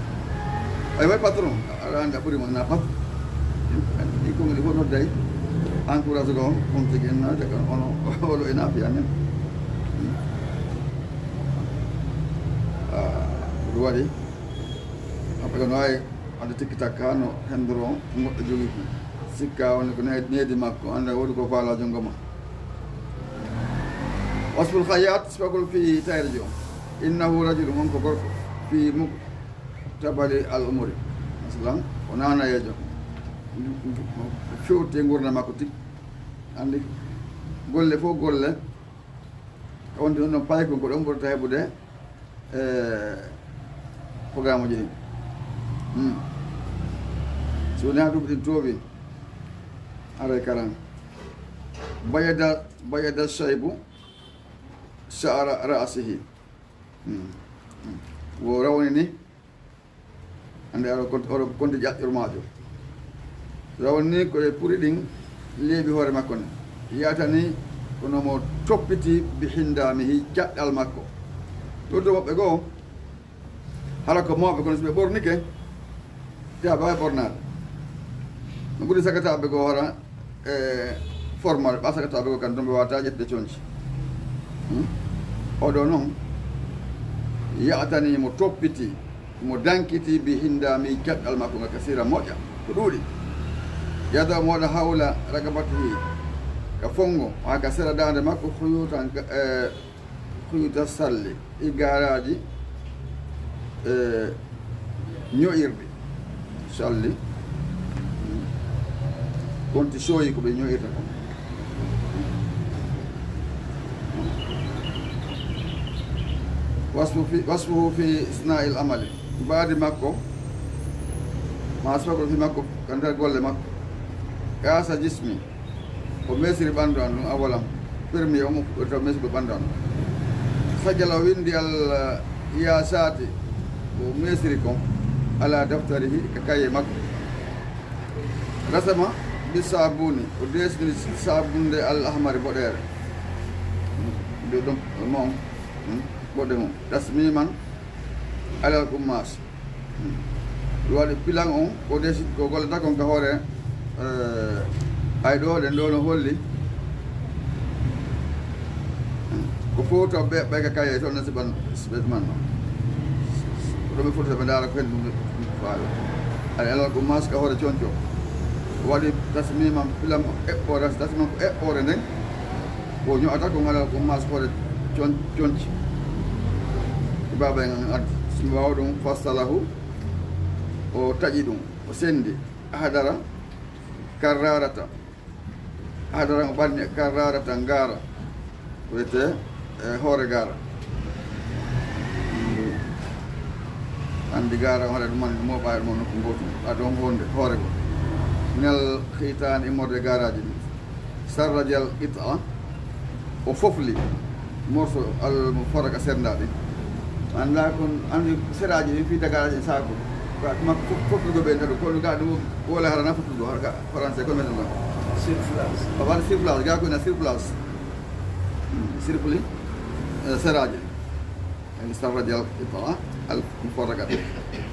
Ay way patron, aɗa anndi a ɓuri mo na patron. Ɗi ko woni fof nodday. Encourage ko on, on tigi en naata kan, ono, olo ena fiya men. Ah, ɗum waɗi. Haɓɓe ko no wawi wadde tikki takka no hendoro on, ko goɗɗo jogii ko. Sikka woni ko ne-, needi makko, annda woodi ko faala junngo ma. Wasful khayyat, sifagol fi tailleur jo. Innahu rajulun, on ko gorko. Fi muk-, tabali al umuri. Masalan, o nanayeejo. Fewte ngurndan makko tigi. Anndi golle fof golle. Wonde ɗum ɗon paykun ko ɗon ɓurata heɓude, e, programme uji ɗin. Hmm. So woni haa duuɓi ɗin toowi, aray karan. Bayada, bayada shaybu sha'ra ra'sihi. Hmm. Hmm. Wo rawni ni, Annde oɗo kon-, oɗo konti ƴaƴƴormaajo. Rawane ni ko e puri ɗin leeɓi hoore makko ni. Yiyata ni kono mo toppiti bi hindamihi caɗɗal makko. Ɗum to woɓɓe goo, hara ko mawɓe kono so ɓe ɓornike, te a baawi ɓornaade. No ɓuri sakataaɓe goo hara e formal, ɓa sakataaɓe goo kan ɗum ɓe wata ƴettude conci. Hmm? Oɗo noon, ya'tani mo toppiti, mo dankiti bi hindami caɗɗal makko nga kasira moƴƴa, ko ɗuuɗi. Yada mo waɗa hawla ragabatihi, ka fongo, haa ka sera daande makko, huyutan ka, e, huyuta salli, e garaaji, e, ño'irɗi. Salli. Konti sooyi ko ɓe ño'irta kon. Wasfu fi, wasfuhu fi isna'il amali. Mbaadi makko, ma sifagol fi makko, ka nder golle makko. Kaasa jismi. O meesiri ɓanndu an ɗum awalam. Permi o mo fuɗɗorta o meesirgo ɓanndu an. Sajjala o winndi al, eh, yaasaati. O meesiri kon ala daftarihi ka kaye makko. Rasama bi saabuni. O deesini saabunde al ahmari boɗeere. Nde ɗum, mo, hmm, boɗe mum. Tasmiman alal qummaas. Ɗum waɗi pilan on, ko desi, ko gollata kon ka hoore, eh, ay ɗo, ɗen ɗo no holli. Ko fof to ɓe, ɓe ka kaye, toon no siɓan, siɓe man no. Ɗo ɓe foti ɓe ndaara ko hen ɗum faawi. Aɗa alal ko maska hoore conco. Waɗi tasmimam filam eɓɓoore, tasmimam ko eɓɓoore nden. Ko ño'ata ko ngalal ko maska hoore con-, conci. Baaba en an addi. Simo ɓaawo ɗum, fassalahu, o taƴi ɗum, o sendi. Ahdara, karrarata. Ahdara o ɓanni karrarata ngaara. Wiyetee, e, hoore gaara. Anndi gaara, hoore ɗum anndi mooɓaani ɗum nokku gootum. A ɗon honde, hoore go. Minal khitaani, immorde gaaraaji ɗin. Sarrajal qit'a, o fofli morso al mufarraqa sernda ɗin. Annda kon, anndi seraaji ɗin fii tagaaji ɗin saako. Ka ɗum fof-, foflugo ɓe taɗu, kono ga ɗum wala harana foflugo, har ka français ko meten ɗon. Surplus. O waɗi surplus, ga ko na surplus. Hmm, surplus, eh, seraaji. Yani sarrajal qit'a al mufarraqati.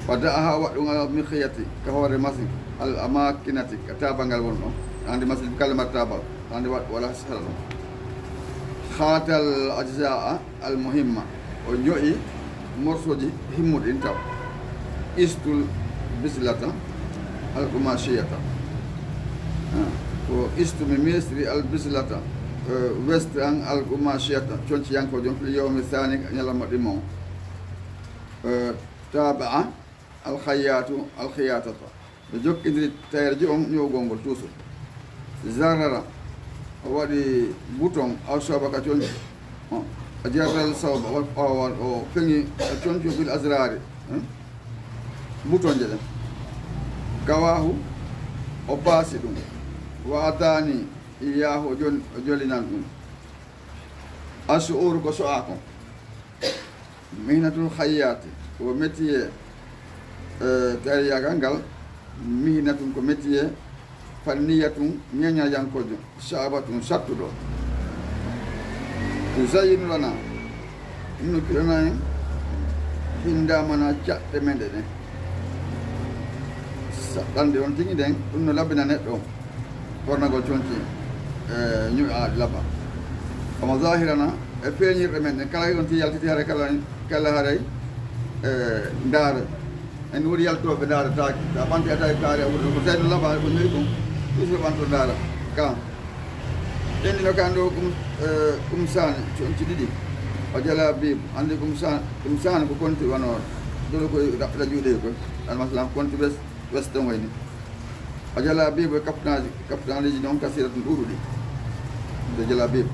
Wa da'aha, waɗɗum al mikhyati, ka hoore masik, al amakinati, ka taabangal won ɗon. Anndi masik kala mar taabal. Hande waɗ-, wala sehra ɗum. Khatal ajza'a al muhimma. O ño'i morsoji himmuɗi ɗin taw. Istul bislata al qumashiyata. Ah, ko istu mi misri al bislata, eh, west an al qumashiyata. Conci yanko jom fil yawmi thani, ñalawma ɗimmo. Eh, taba'a al khayyatu al khiyatata. Ɓe jokkindiri tayreejo on ñowgol ngol tuusul. Zarrara, o waɗi bouton, aw shabaka conco. O jarral sawba, o, o, o feŋi conco bil azrari, eh? Boutonje ɗen. Kawaahu, o paasi ɗum. Wa atani iyahu, o jon-, o jolinan ɗum. Ashu'uru ko so'a kon. Mihnatul khayyati, ko métier, eh, tayreegal ngal. Mihnatun ko métier, fanniyatun, ñeñayankojo, sha'batun, sattuɗo. Tuzayyinu lana, ɗum no cuɗana en, hindamana caɗɗe men ɗe ɗen. Saɗɗande on tigi nden, ɗum no labbina neɗɗo. Ɓornagol conci, e, ñu'aaɗi labba. Omo zahirana e feeñirɗe men ɗen. Kala on ti yaltiti haray, kala, kala haray, e, ndaara. En woni yaltooɓe ndaara taaki. Sa ɓanti a tawi kaari a wuuri ko seyno labba ko ño'i kon. Toujours ɓanto ndaara. Ka. Ƴenndino kan ɗo kum, e, kumsaani, conci ɗiɗi. O jala biib. Anndi kumsaan-, kumsaani ko konti wano dolo koye raɓɓita juuɗe koye. Almasalan konti bes. Weston wayni. A jala bibo e kaftaaji, kaftaaneeji noon kasiratun ɗuuɗuɗi. Nde jala bibo.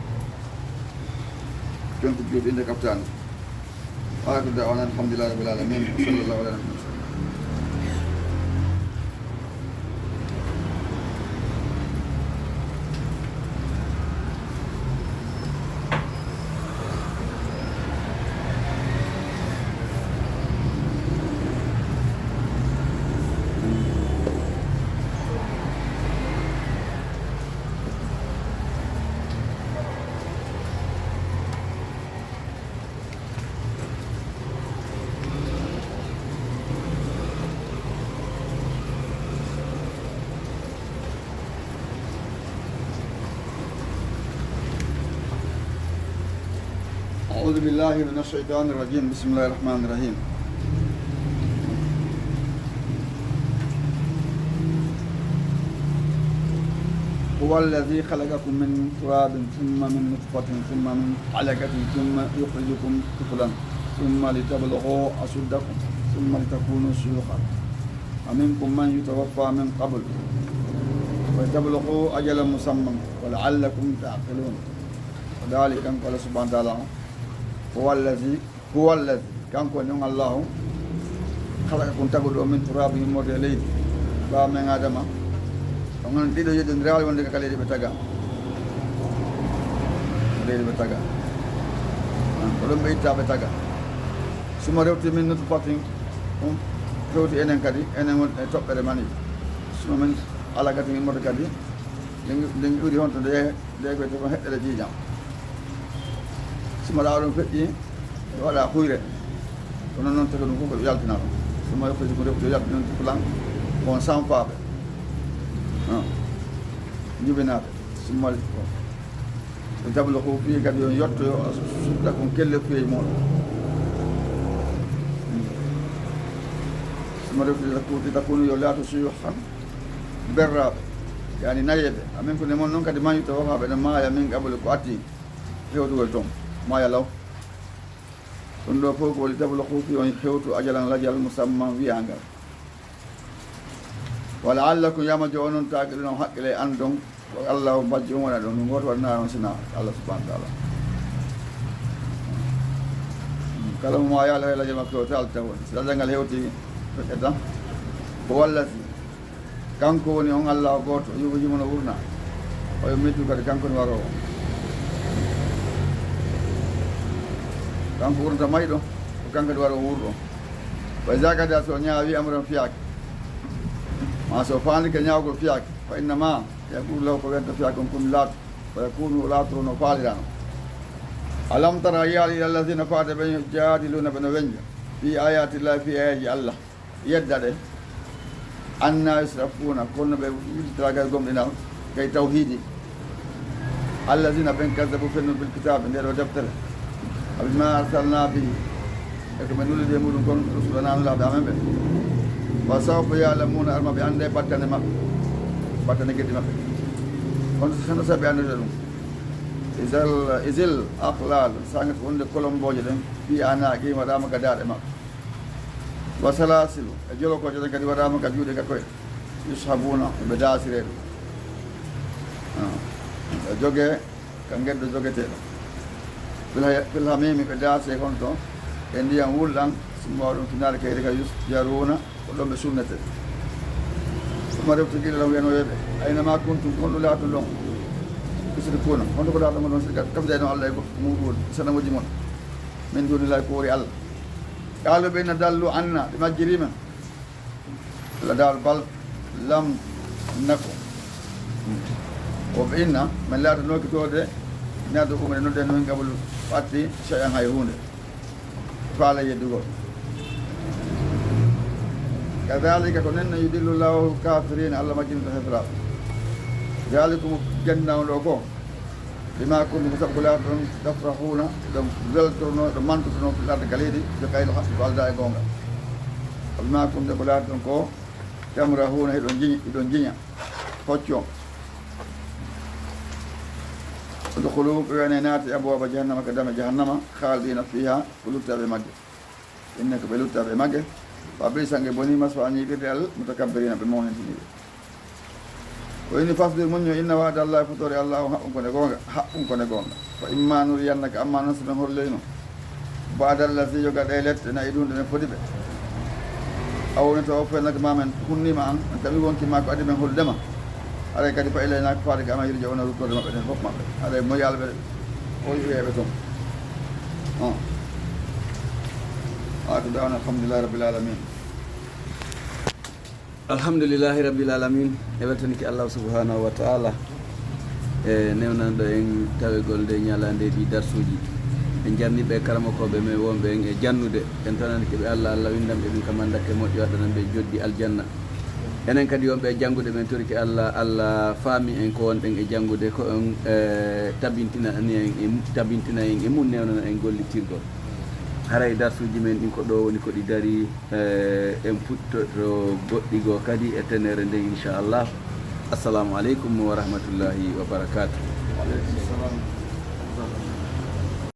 Conti juuɗe inde kaftaani. Wa akhiru da'wana alhamdulillahi rabbil alamin. Wa sallallahu ala nabiyyina Muhammad. أعوذ بالله من الشيطان الرجيم. بسم الله الرحمن الرحيم. هو الذي خلقكم من تراب ثم من نطفة ثم من علقة ثم يخرجكم طفلا ثم لتبلغوا أشدكم ثم لتكونوا شيوخا ومنكم من يتوفى من قبل ولتبلغوا أجلا مسمى ولعلكم تعقلون. وذلك, kanko Allah subhanahu wa ta'ala on, هو الذي, هو الذي, kanko woni on Allahu, خلقكم, taguɗo on, من تراب, immorde e leydi, ɓaawo men Adama, on ɗiɗo yeddondiraali wonde ka leydi ɓe taga. Leydi ɓe taga. Ko ɗon ɓe itta ɓe taga. Suma rewti من نطفة, on hewti enen kadi, enen won e toɓɓere mani. Suma من علقة, immorde kadi, nde, nde ƴuuri honto nde, nde ko wiyetee kon heɗɗere ƴiiƴam. Suma ɗa ɗum feƴƴi, ɓe waɗa huyre. Kono noon taga ɗum fof ko yaltina ɗum. Suma يخرجكم, rewti o yaltina ɗum طفلا, ko on sanfaaɓe. Ah. Jibinaaɓe. Suma ko. ولتبلغوا, fii kadi on yottoyo, أشدكم, kellefuyeeji mon. Mo refti takkuuti takkunu yo laatu suyuhan berraaɓe, yani nayeeɓe. Amin ko ne mon noon kadi mayuta o haa ɓe no maaya min qabli ko atti hewtugol toon. Maaya law. Ɗum ɗo fof ko woni tabla kuufi on hewtu ajalan lajal musamman wiyangal. Wa la'allakum yama jo onon taaqiluuna on haqqile an ɗon. Ko Allah o bajjo on wona ɗon, ɗum gooto waɗanaa on sina Allah subhanahu wa ta'ala. Kala mo maa yaala hela jama ko taal taw. Si Allah ngal hewti feƴƴata. Ko wallati. Kanko woni on Allah o gooto, yuɓo yimo no wurna. O yo mettu kadi kanko ne waroo. Kanko wurnata mayɗo, ko kanko ne waroo wurɗo. Wa iza qada so ñaawi amran fiyaake. Ma so faandike ñaawgol fiyaake. Fa innama yaqulu lahu ko wiyata fiyaake on kun laatu. Fa yakunu o laatoro no faaliraano. Alam tara a yiyaali ila alladina faade ɓen yujadiluna ɓe no weñja. Fi ayati llahi fi ayaji Allah. Yedda ɗe. Anna yusrafuna kono ɓe wujjitira gay gomɗinal gay tawhidi. Alladina ɓen kazzabu fennu bil kitabe nde ɗo deftere. Abima arsalna bihi e ko min nulidi e muɗum kon rusulana nulaaɓe amen ɓe. Wa sawfa yalamuna arma ɓe annde battane maɓɓe battane geddi maɓɓe. Kono heno sabi anndude ɗum. Isal isil aqlal sangata wonde kolombooje ɗen fi anaqihim waɗama ga daaɗe maɓɓe. Wa salasilu e jolokooje ɗen kadi waɗama ga juuɗe ga koye. Yushabuna ɓe daasire ɗum. Ɓe joge ka ngeddo jogeteeɗo. Fil hamimi ɓe daase kon to e ndiyam wulɗan summa waɗum finaare kayri ka yusjaruna ko ɗon ɓe sunnete. Summa refti qila lahum wiyano yeɓe ayna ma kuntum kon ɗo laatun ɗon. Tusrikuna honto ko laatun ɗon sirka kafidayno Allah e muɗum sanamuji mon. Min dunillahi ko wori Allah. Qalu ɓe inna dallu anna ɓe majjiri men. Allah dawal bal lam naku. O ɓe inna min laatanooki to de nado umre nodde no min qablu ɓatti shay'an hay huunde. Faala yeddugol. Kadhalika ko nen no yudillu llahu kafirina Allah majjinta hefraaɓe. Dalikum jannawɗo ko bima kuntum ko sabu ko laatoɗon tafrahuna ɗo weltorno ɗo mantotono fil ardi ka leydi ɓe kaylo haqqi ko alda e goonga. Ko bima kuntum ko laatoɗon ko tamrahuna hiɗon jiña hiɗon jiña hocco. Udkhulu ɓe wene naati abwaba jahannama ka dame jahannama khalidina fiha ko luttaɓe e majje. Innaka ɓe luttaaɓe e magge. Fa bisa nge boni maswa ñiiɓirde al mutakabbirina ɓe mawnintiniiɓe. O ini fasbir muñño inna wa'da allahi fotoore allah on haqqun kone goonga haqqun kone goonga. Fa imma nuriyannaka amma noon si men holloyno ba'da allazi yoga ɗe lette na'i ɗum ɗe men fodi ɓe. Aw ne tawa fenaka ma men hunnima an en tawi wonki ma ko adi men holludema. Haray kadi fa ilayna ko faade ga amen yurja'una ruttorde maɓɓe ɗen fof maɓɓe haray moyalɓe o yi'oyeɓe toon. Haa ko dawna alhamdulillahi rabbil alamin. Alhamdulillahi rabbil alamin. E weltaniki Allah subhanahu wa ta'ala e newnanɗo en tawegol nde ñalande ɗi darsuji. En jarniɓe karamokooɓe men wonɓe en e jannude. En tananike ɓe Allah Allah windanɓe ɗum ka mandake moƴƴo waɗanan ɓe joddi aljanna. Enen kadi wonɓe e janngude men torike Allah Allah faami en ko wonɗen e janngude ko on tabintina en e tabintina en e mum newnana en gollitirgol. Haray darsuji men ɗin ko ɗo woni ko ɗi dari. En puttoto goɗɗi goo kadi e tenere nden inchallah. Assalamu aleykum wa rahmatullahi wa barakatuh.